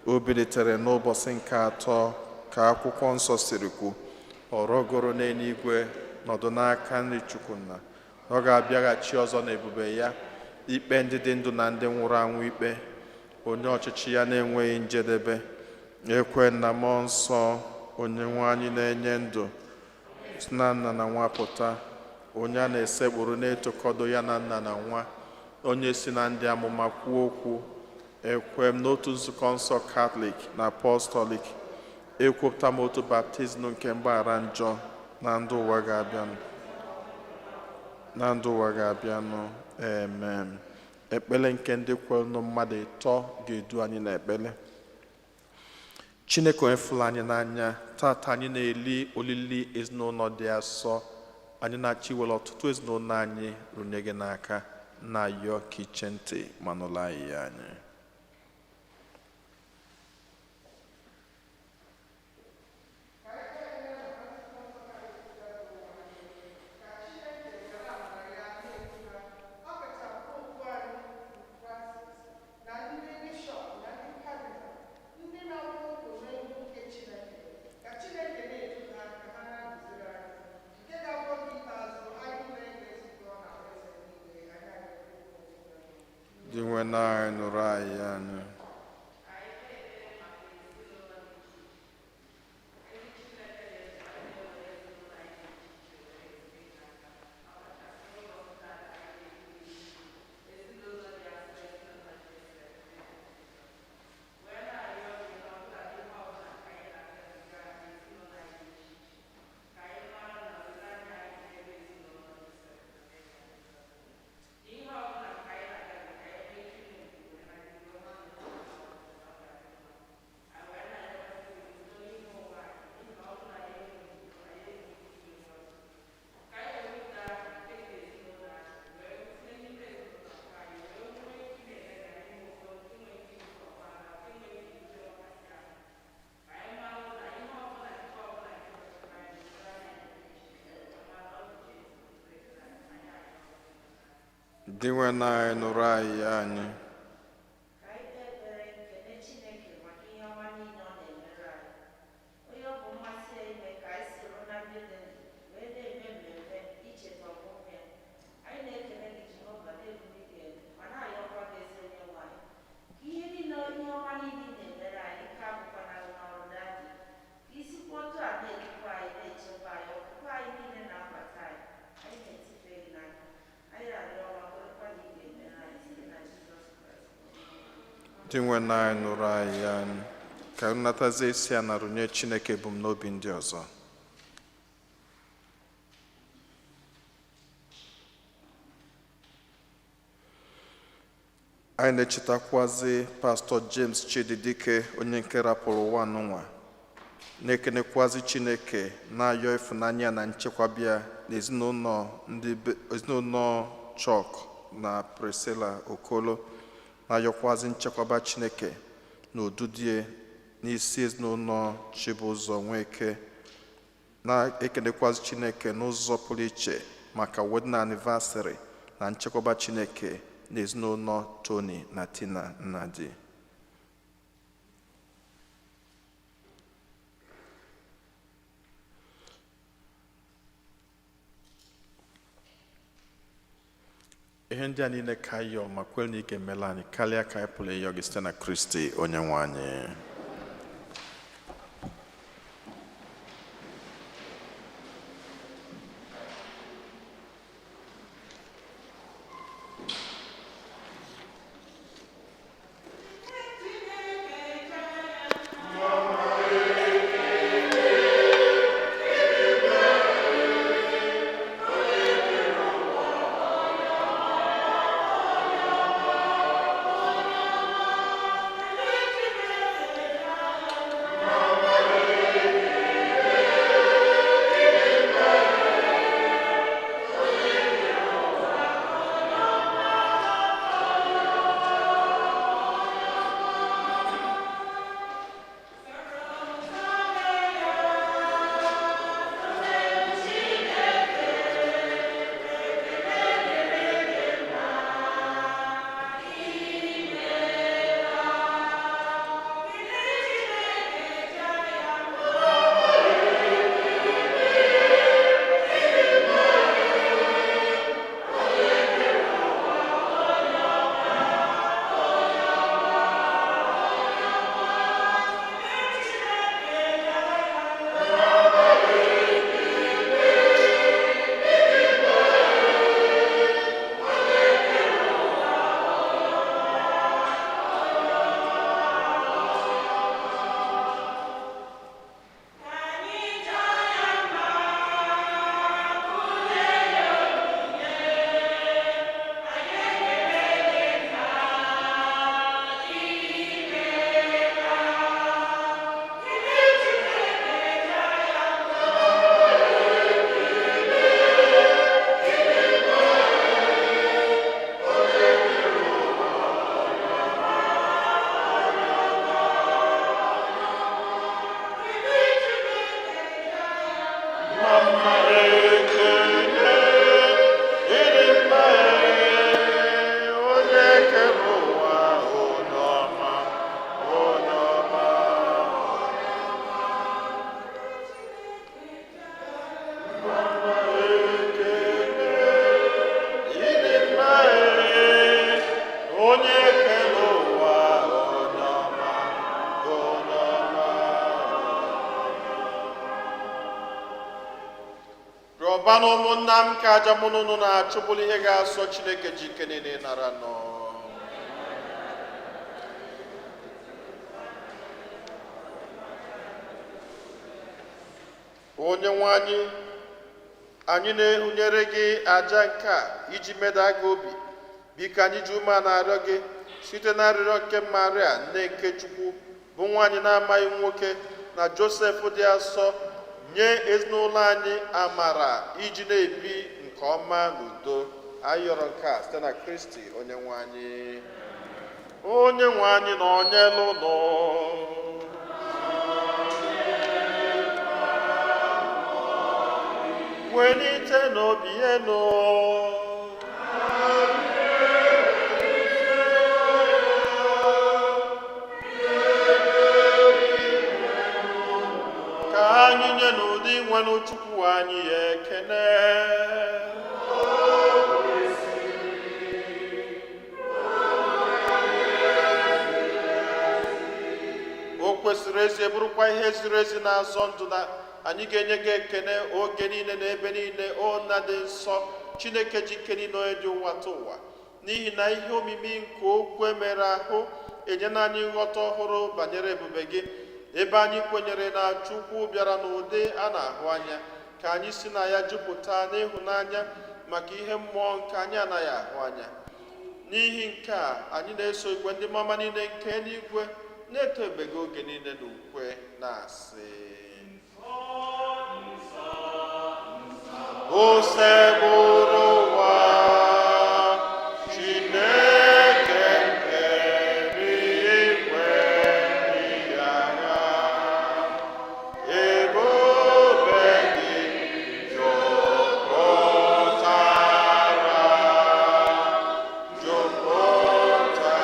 O bilitere n'ụbọchị nke atọ ka akwụkwọ nsọ siri kwu. Ọ rọgoro n'eluigwe, Nọdụ n'aka nri Chukwu nna. Ọ ga-abịaghachi ọzọ n'ebube ya, ikpe ndị dị ndụ na ndị nwụrụ anwụ ikpe, onye ọchịchị ya na-enweghị njedebe. Ekwe na mmụọ nsọ, onye nwe anyị na-enye ndụ, si na nna na nwa pụta, onye a na-esekpụrụ na-etokọdo ya na nna na nwa, onye si na ndị amụma kwuo okwu. Ekwe m n'otu nzukọ nsọ Katọlik na Apọstọlik. Ekwupụta m otu baptizim nke mgbaghara njọ na ndụ ụwa ga-abịanụ. Na ndụ ụwa ga-abịanụ. Amen. Ekpele nke ndị kwerenụ mmadụ ịtọ ga-edu anyị n'ekpele. Chineke onye fụrụ anyị n'anya, tata anyị na-eli olili ezinụlọ dị asọ. Anyị na-achọ iwere ọtụtụ ezinụlọ anyị runye gị n'aka, na-ayọ ka iche ntị ma nụrụ ayịya anyị. Na ndị bishọp na ndị kadinal, ndị na-akwụ ụkwụ n'ihu nke Chineke, ka Chineke na-edu ha ka ha na-agụziri anyị, nke ga-abụ oge ikpeazụ anyị niile ga-ezukọ na alaeze eluigwe. Anyị arịọ. Dị nwe anyị, nụrụ ayịya anyị. Dị nwe anyị, nụrụ ayịya anyị. Ka anyị kpee ekpere kene Chineke maka ihe ọma niile ọ na-emere anyị, onye ọ bụ mmasị ya ime ka anyị soro na ndị dị ndụ wee na-eme mmemme icheta ọmụmụ ya. Anyị na-ekele gị, Jehova, na-ebuli gị elu ma na-ayọkwa gị, ezi onye nwanyị, ka ihe niile, ihe ọma niile ị na-emere anyị, ike agwụkwana gị n'ọrụ. Daddy, ka isikwa otu a na-edukwa anyị, na-echekwa anyị, ọpụpụ anyị niile na mbata anyị, anyị na-etife gị n'aka. Anyị na-arịọ ọma, kwerekwa na ị ga-emere anyị, site na Jizọs Kraịst. Dị nwe anyị, nụrụ ayịya anyị. Ka nnatazie isi a na runye Chineke ebumnobi ndị ọzọ. Anyị na-echetakwazi Pastọ James Chididike, onye nke rapụrụ ụwa n'ụwa, na-ekenekwazi Chineke, na-ayọ ịfụnanya na nchekwabịa n'ezinụlọ ndị ezinụlọ Chọk na Priscilla Okolo, na-ayọkwazi nchekwaba Chineke na odudie n'isi ezinụlọ Chibụzọ Nweke, na-ekenekwazi Chineke n'ụzọ pụrụ iche maka wedding anniversary na nchekwaba Chineke na ezinụlọ Tony na Tina Nnadi. Ihe ndị a niile ka anyị yọọ ma kwere na ị ga-emela anyị karịa ka anyị pụrụ ịyọ gị, site na Kristi onye nwe anyị. Chineke. Onye kere ụwa, onye ọma, onye ọma. Rịọba na ụmụnna m ka aja mụ na unu na-achụ bụrụ ihe ga-asọ Chineke ji ike niile nara nọ. Onye nwe anyị, anyị na-ehunyere gị aja nke a iji meda gị obi. Biko anyị ji ume a na-arịọ gị site na arịrịọ nke Maria, nne nke Chukwu, bụ nwaanyị na-amaghị nwoke, na Josef dị asọ, nye ezinụlọ anyị amara iji na-ebi nke ọma n'udo. Anyị yọrọ nke a site na Kristi onye nwe anyị. Onye nwe anyị na onyelu ụnụ. Welite n'obi enu. Ka anyị nye n'ụdị nwenụ Chukwu anyị ekene. O kwesịrị ezi, bụrụkwa ihe ziri ezi na-azọ ndụ na anyị ga-enye gị ekene oge niile na ebe niile, o Nna dị nsọ, Chineke ji ike niile, onye dị ụwa ta ụwa, n'ihi na ihe omimi nke okwu emere ahụ enyela anyị nghọta ọhụrụ banyere ebube gị, ebe anyị kwenyere na Chukwu bịara n'ụdị a na-ahụ anya, ka anyị si na ya jupụta n'ịhụnanya maka ihe mmụọ nke anyị anaghị ahụ anya. N'ihi nke a, anyị na-eso igwe ndị mama niile nke eluigwe na-eto ebube gị oge niile n'ukwe na-asị: Osebụrụ ụwa, Chineke nke eluigwe ndị agha, ebube gị jupụtara, jupụtara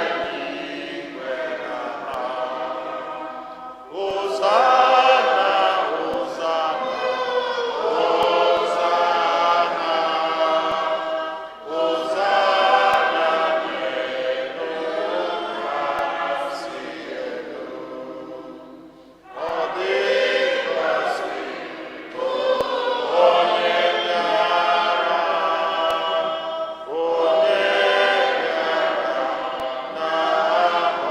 n'eluigwe na ala. Hosanna, Hosanna, Hosanna, Hosanna n'elu kasị elu. Ọ dị ngọzi onye bịara, onye bịara n'aha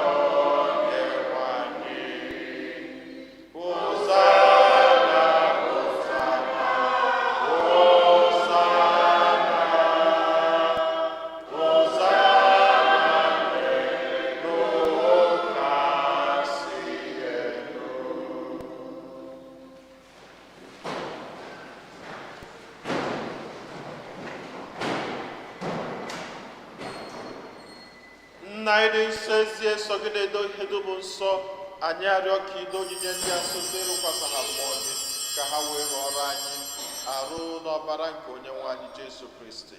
Onyenwe anyị. Hosanna, Hosanna, Hosanna, Hosanna n'elu kasị elu. Nna anyị dị nsọ, ezie sọ gị na-edo ihe dum nsọ, anyị arịọ ka ido onyinye ndị a site ịrụkwasa ha mmụọ gị, ka ha wee ghọrọ anyị arụ n'ọbara nke onye nwe anyị Jesu Kristi,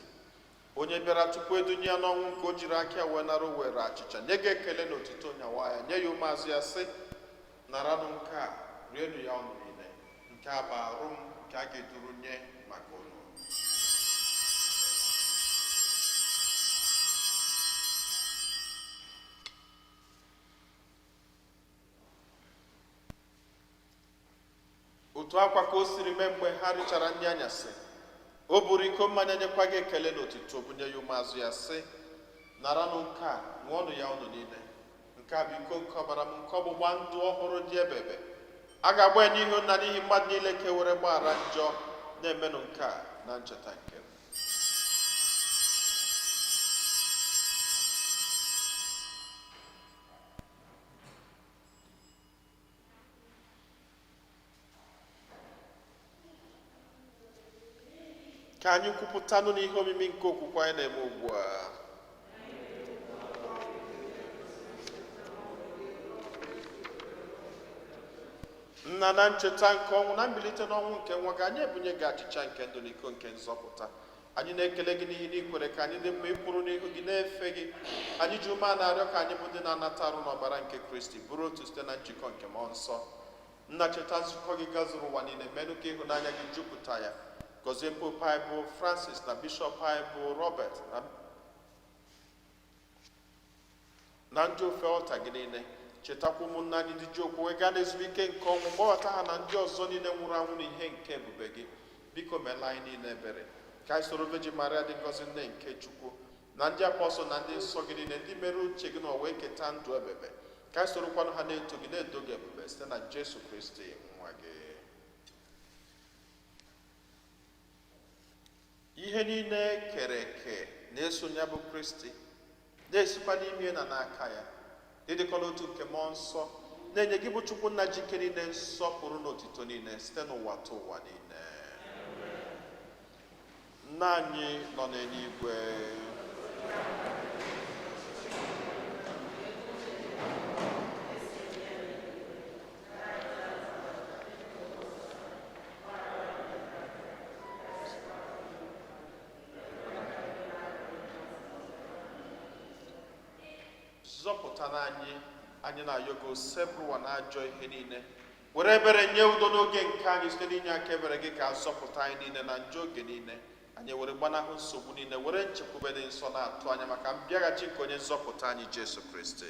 onye bịara tupu edunye ya n'ọnwụ nke o jiri aka ya wee nara, were achịcha nye gị ekele na otito, nyawa ya, nye ya ụmụazụ ya, sị: "Naranụ nke a, rienụ ya ọnụ niile. Nke a bụ arụ m nke a ga-eduru nye maka unu." Otu akwa ka o siri mee, mgbe ha richara nri anyasị, o buru iko mmanya, nyekwa gị ekele na otito, bunye ya ụmụazụ ya, sị: "Naranụ nke a, ṅụọnụ ya unu niile. Nke a bụ iko nke ọbara m nke ọgbụgba ndụ ọhụrụ dị ebebe. A ga-agba ya n'ihu nna n'ihi mmadụ niile ka e were gbaghara njọ. Na-emenụ nke a na ncheta nke m." Ka anyị kwupụtanụ n'ihe omimi nke okwukwe anyị na-eme ugbu a. Nna, na ncheta nke ọnwụ na mbilite n'ọnwụ nke nwa gị, anyị ebunye gị achịcha nke ndụ na iko nke nzọpụta. Anyị na-ekele gị n'ihi na ị kwere ka anyị dị mma ịkwụrụ n'ihu gị na-efe gị. Anyị ji ume a na-arịọ ka anyị bụ ndị na-anata arụ n'ọbara nke Kristi bụrụ otu site na njikọ nke mmụọ nsọ. Nna, cheta nzukọ gị gazuru ụwa niile, menụ ka ịhụnanya gị jupụta ya. Gọzie Pope anyị bụ Francis, na Bishọp anyị bụ Robert, na Na ndị ofe ọlta gị niile, chetakwa ụmụnna anyị ndị ji okwukwe gaa n'ezumike nke ọnwụ, gbabata ha na ndị ọzọ niile nwụrụ anwụ n'ihe nke ebube gị. Biko meela anyị niile ebere, ka anyị soro Virgin Maria dị ngọzi, nne nke Chukwu, na ndị apọstọl na ndị nsọ gị niile, ndị mere uche gị na wee keta ndụ ebebe, ka anyị sorokwanụ ha na-eto gị, na-edo gị ebube, site na Jesu Kristi nwa gị. Ihe niile kere eke na-eso ya bụ Kristi, na-esikwa n'ime na n'aka ya, ịdịkọ n'otu nke mmụọ nsọ, na-enye gị bụ Chukwu nna ji ike niile nsọpụrụ n'otito niile site n'ụwa tụ ụwa niile. Nna anyị nọ n'eluigwe, zọpụtara anyị, anyị na-ayọ gị, osebụrụwa na ajọ ihe niile, were ebere nye udo n'oge nke anyị, site n'inye aka ebere gị ka azọpụta anyị niile na njọ oge niile, anyị were gbanahụ nsogbu niile, were nchekwube dị nsọ na-atụ anya maka mbịaghachi nke onye nzọpụta anyị Jesu Kristi.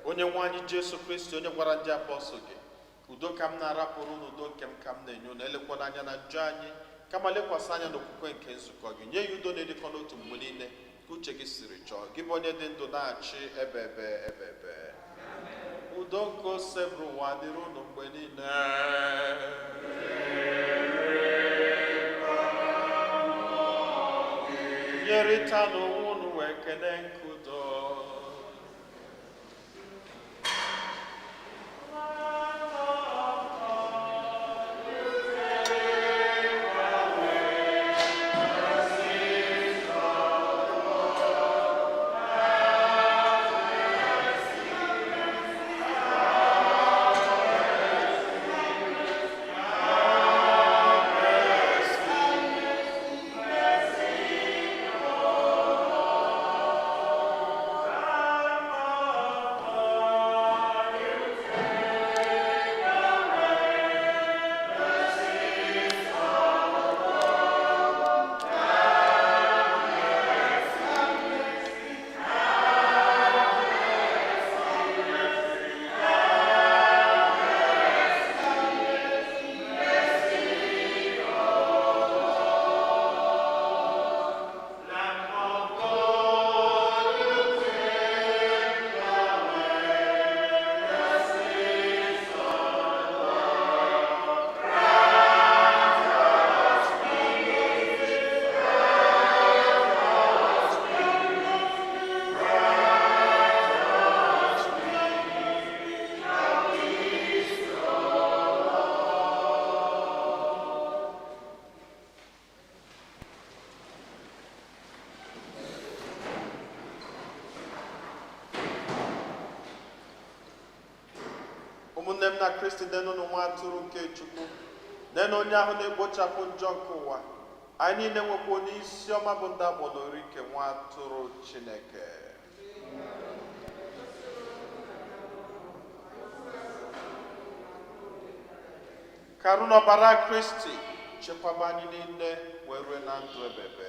Onye nwe anyị Jesu Kristi, onye gwara ndị apọstụl gị, udo ka m na-arapụrụ unu, udo nke m ka m na-enye unu, elekwana anya na njọ anyị, kama lekwasị anya n'okwukwe nke nzukọ gị, nye ya udo na-edịkọ n'otu mgbe niile, ka uche gị siri chọọ, gị bụ onye dị ndụ na-achị ebebe ebebe. Udo nke osebụrụ ụwa dịrị unu mgbe niile. Nyerịta n'onwe unu wee kene nke udo. Ụmụnne m na Kristi, nenụnụ nwa atụrụ nke Chukwu, nenu onye ahụ na-ekpochapụ njọ nke ụwa. Anyị niile nwekwa onye isi ọma bụ ndị agbọ n'ori nke nwa atụrụ Chineke. Karụ n'ọbara Kristi chekwaba anyị niile wee rue na ndụ ebebe.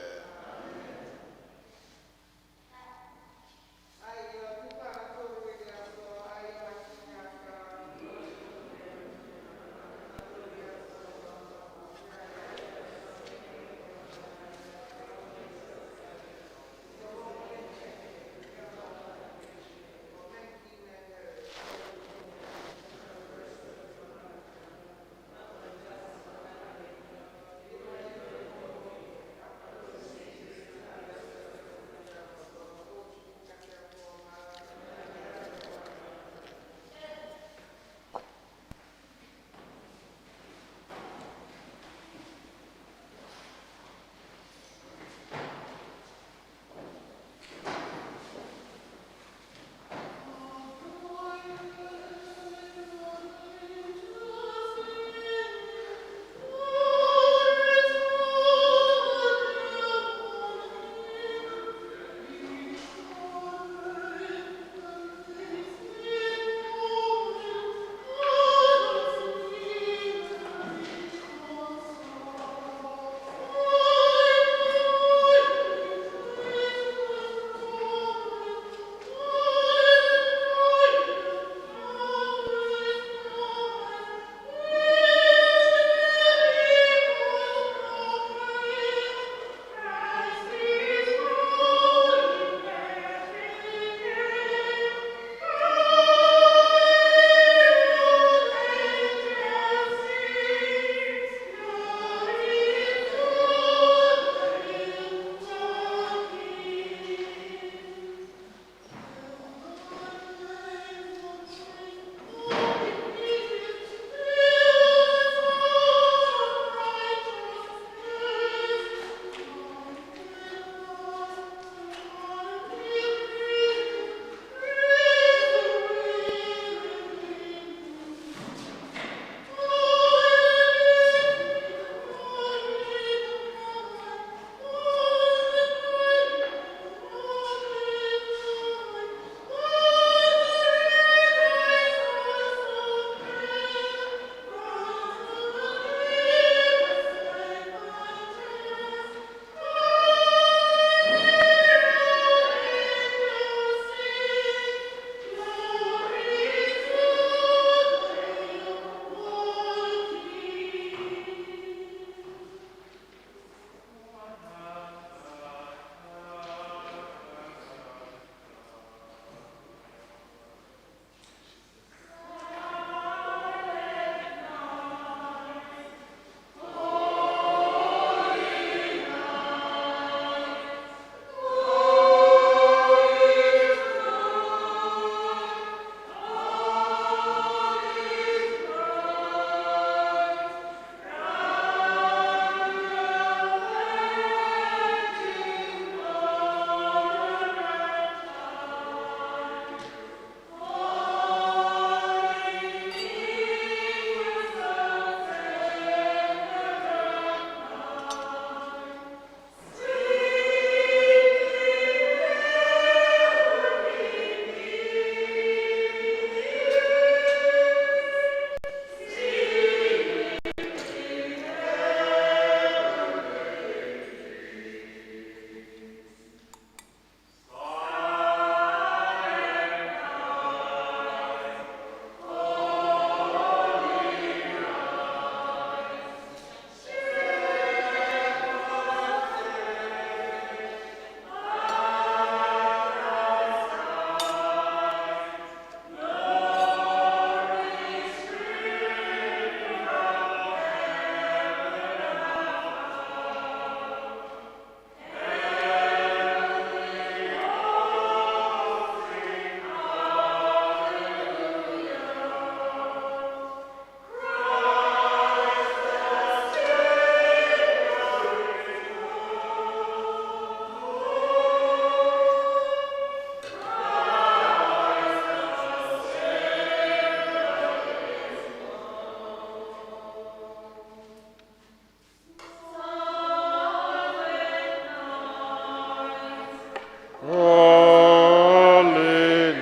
Holy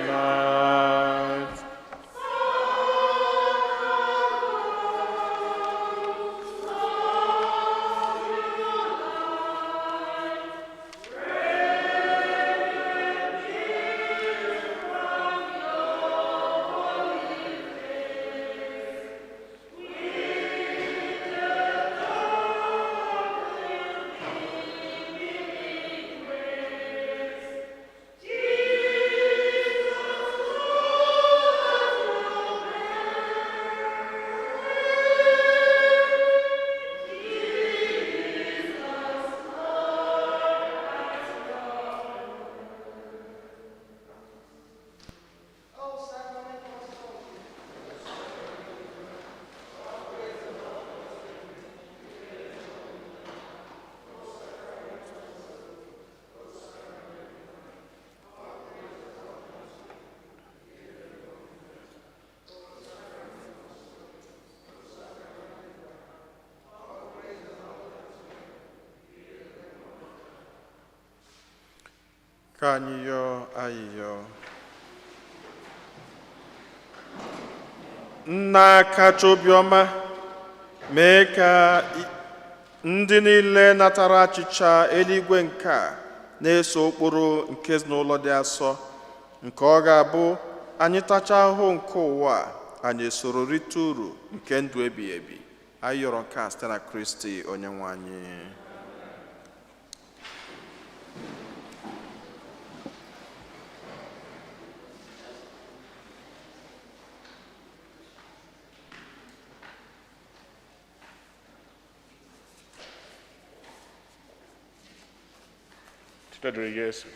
night. Ka anyị yọọ ayịyọ. Nna kacha obiọma, mee ka ndị niile natara achịcha eluigwe nke a na-eso ụkpụrụ nke ezinụlọ dị asọ, nke ọ ga-abụ anyị tachaa ahụhụ nke ụwa a, anyị esoro rite uru nke ndụ ebighị ebi. Anyị yọrọ nke a site na Kristi onye nwe anyị. Otito dịrị Jesu.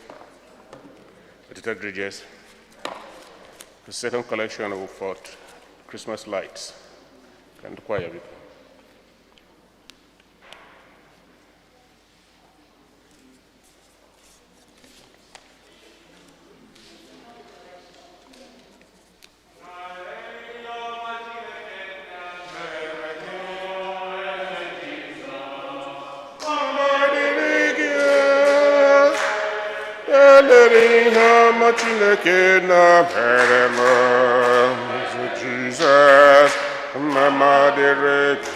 Otito dịrị Jesu. The second collection of for Christmas lights. Ka ndị kwaya biko. Elere ihe ọma Chineke na mere m, Jizọs, mma dịrị gị.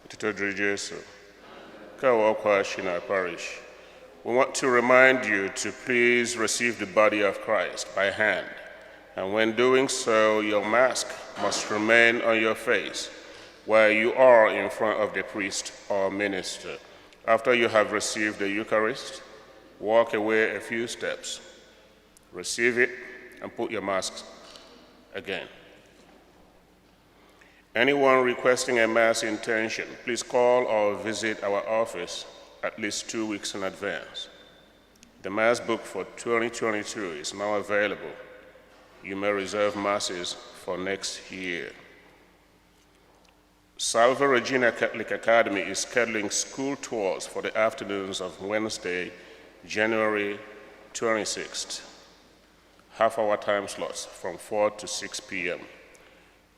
Otito dịrị Jesu. Ka Shina Parish. We want to remind you to please receive the body of Christ by hand. And when doing so, your mask must remain on your face while you are in front of the priest or minister. After you have received the Eucharist, walk away a few steps, receive it, and put your mask again. Anyone requesting a Mass intention, please call or visit our office at least 2 weeks in advance. The Mass book for 2022 is now available. You may reserve Masses for next year. Salve Regina Catholic Academy is scheduling school tours for the afternoons of Wednesday, January 26th. Half-hour time slots from 4 to 6 p.m.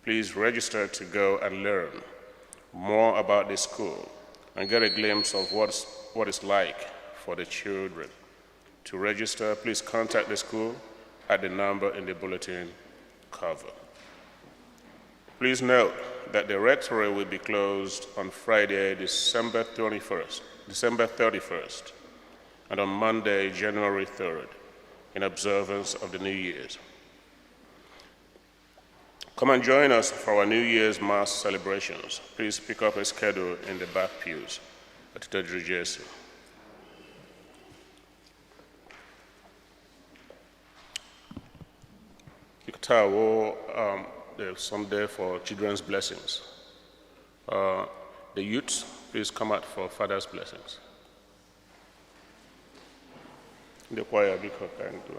Please register to go and learn more about the school and get a glimpse of what it's like for the children. To register, please contact the school at the number in the bulletin cover. Please note that the rectory will be closed on Friday, December 31st, and on Monday, January 3rd, in observance of the New Year's. Come and join us for our New Year's Mass celebrations. Please pick up a schedule in the back pews. Otito dịrị Jesu. Taa wụ the Sunday for children's blessings. The youths, please come out for father's blessings. Ndị choir, biko, ka anyị do.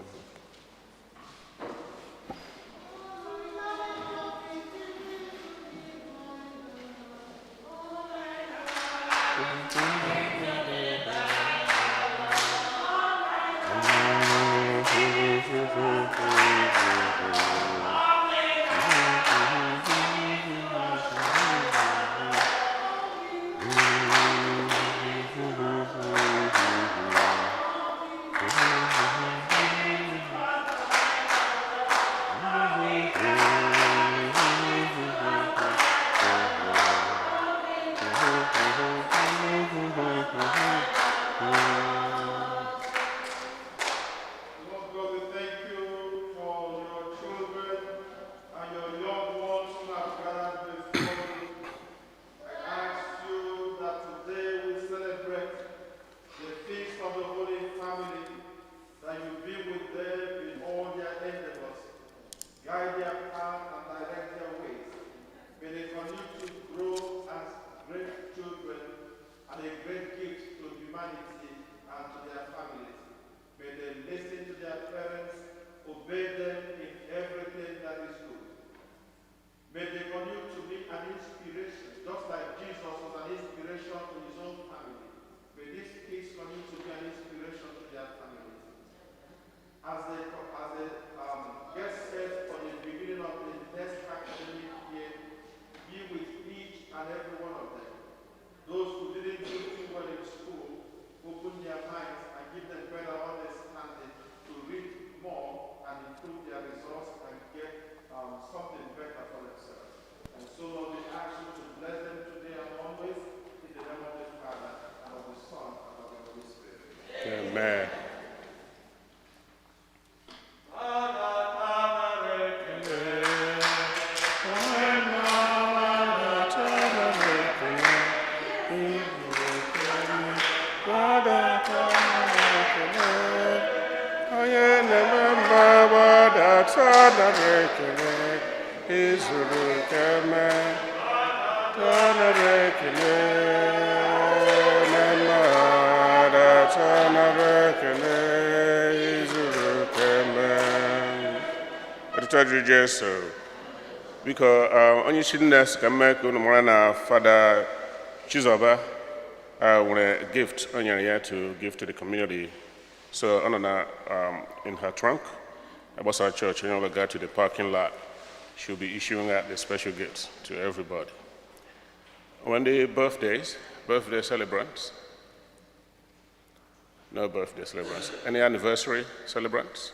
Lord God, we thank you for your children and your young ones who have gathered before you. I ask you that today we celebrate the feast of the Holy Family, that you be with them in all their endeavors, guide their path and direct their ways. May they continue to grow as great children and a great gift to humanity and to their families. May they listen to their parents, obey them in everything that is good. May they continue to be an inspiration, just like Jesus was an inspiration to his own family. May these kids continue to be an inspiration to their families. As they get set for the beginning of the next academic year, be with each and every one of them. Those who didn't do too well in school, open their minds and give them better understanding to read more and improve their results and get something better for themselves. And so, Lord, we ask you to bless them today and always in the name of the Father and of the Son and of the Holy Spirit. Amen. Onye na-eme mba gbadata nara ekele, izuru keme, nara ekele, na mmadụ nara ekele, izuru keme. Otuto dịrị Jesu. Biko, onye isi nne sị ka m mee ka unu mara na Fada Chizoba nwere gift o nyere ya to give to the community. So ọ nọ na in her trunk. Agbasa church, onye ọbụla go to the parking lot. She'll be issuing out the special gifts to everybody. When the birthdays, birthday celebrants? No birthday celebrants. Any anniversary celebrants?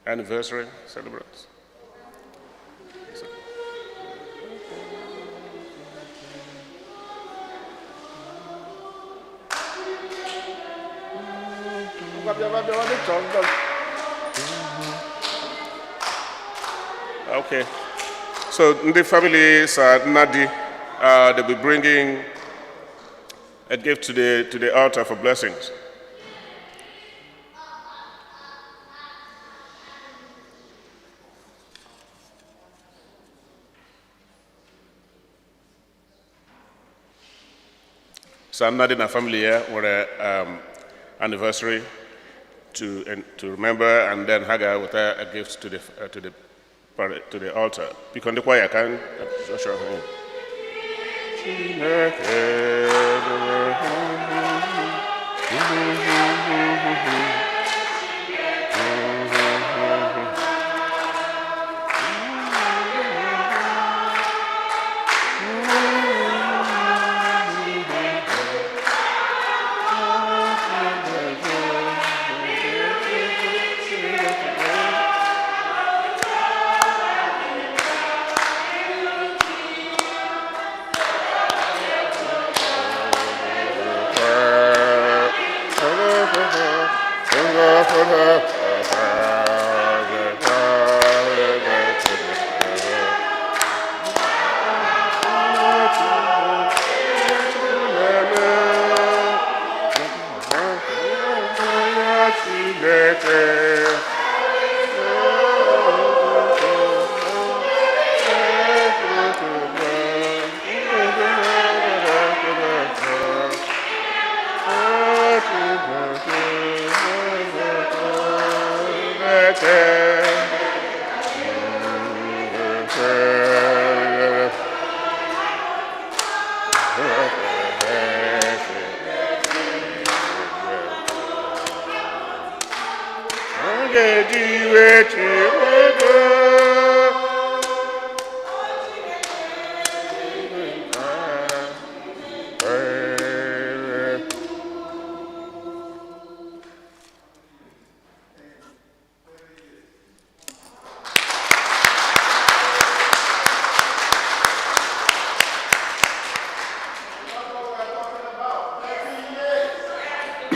Anniversary celebrants? Ngwa bịa bịa bịa chọọ ngwa. Okay. So the family Sir Nadi, they'll be bringing a gift to the altar for blessings. Sir Nadi and family here were anniversary to remember, and then Hagar with a gift to the altar. Biko ndị kwaya ka usher ha in. Chineke.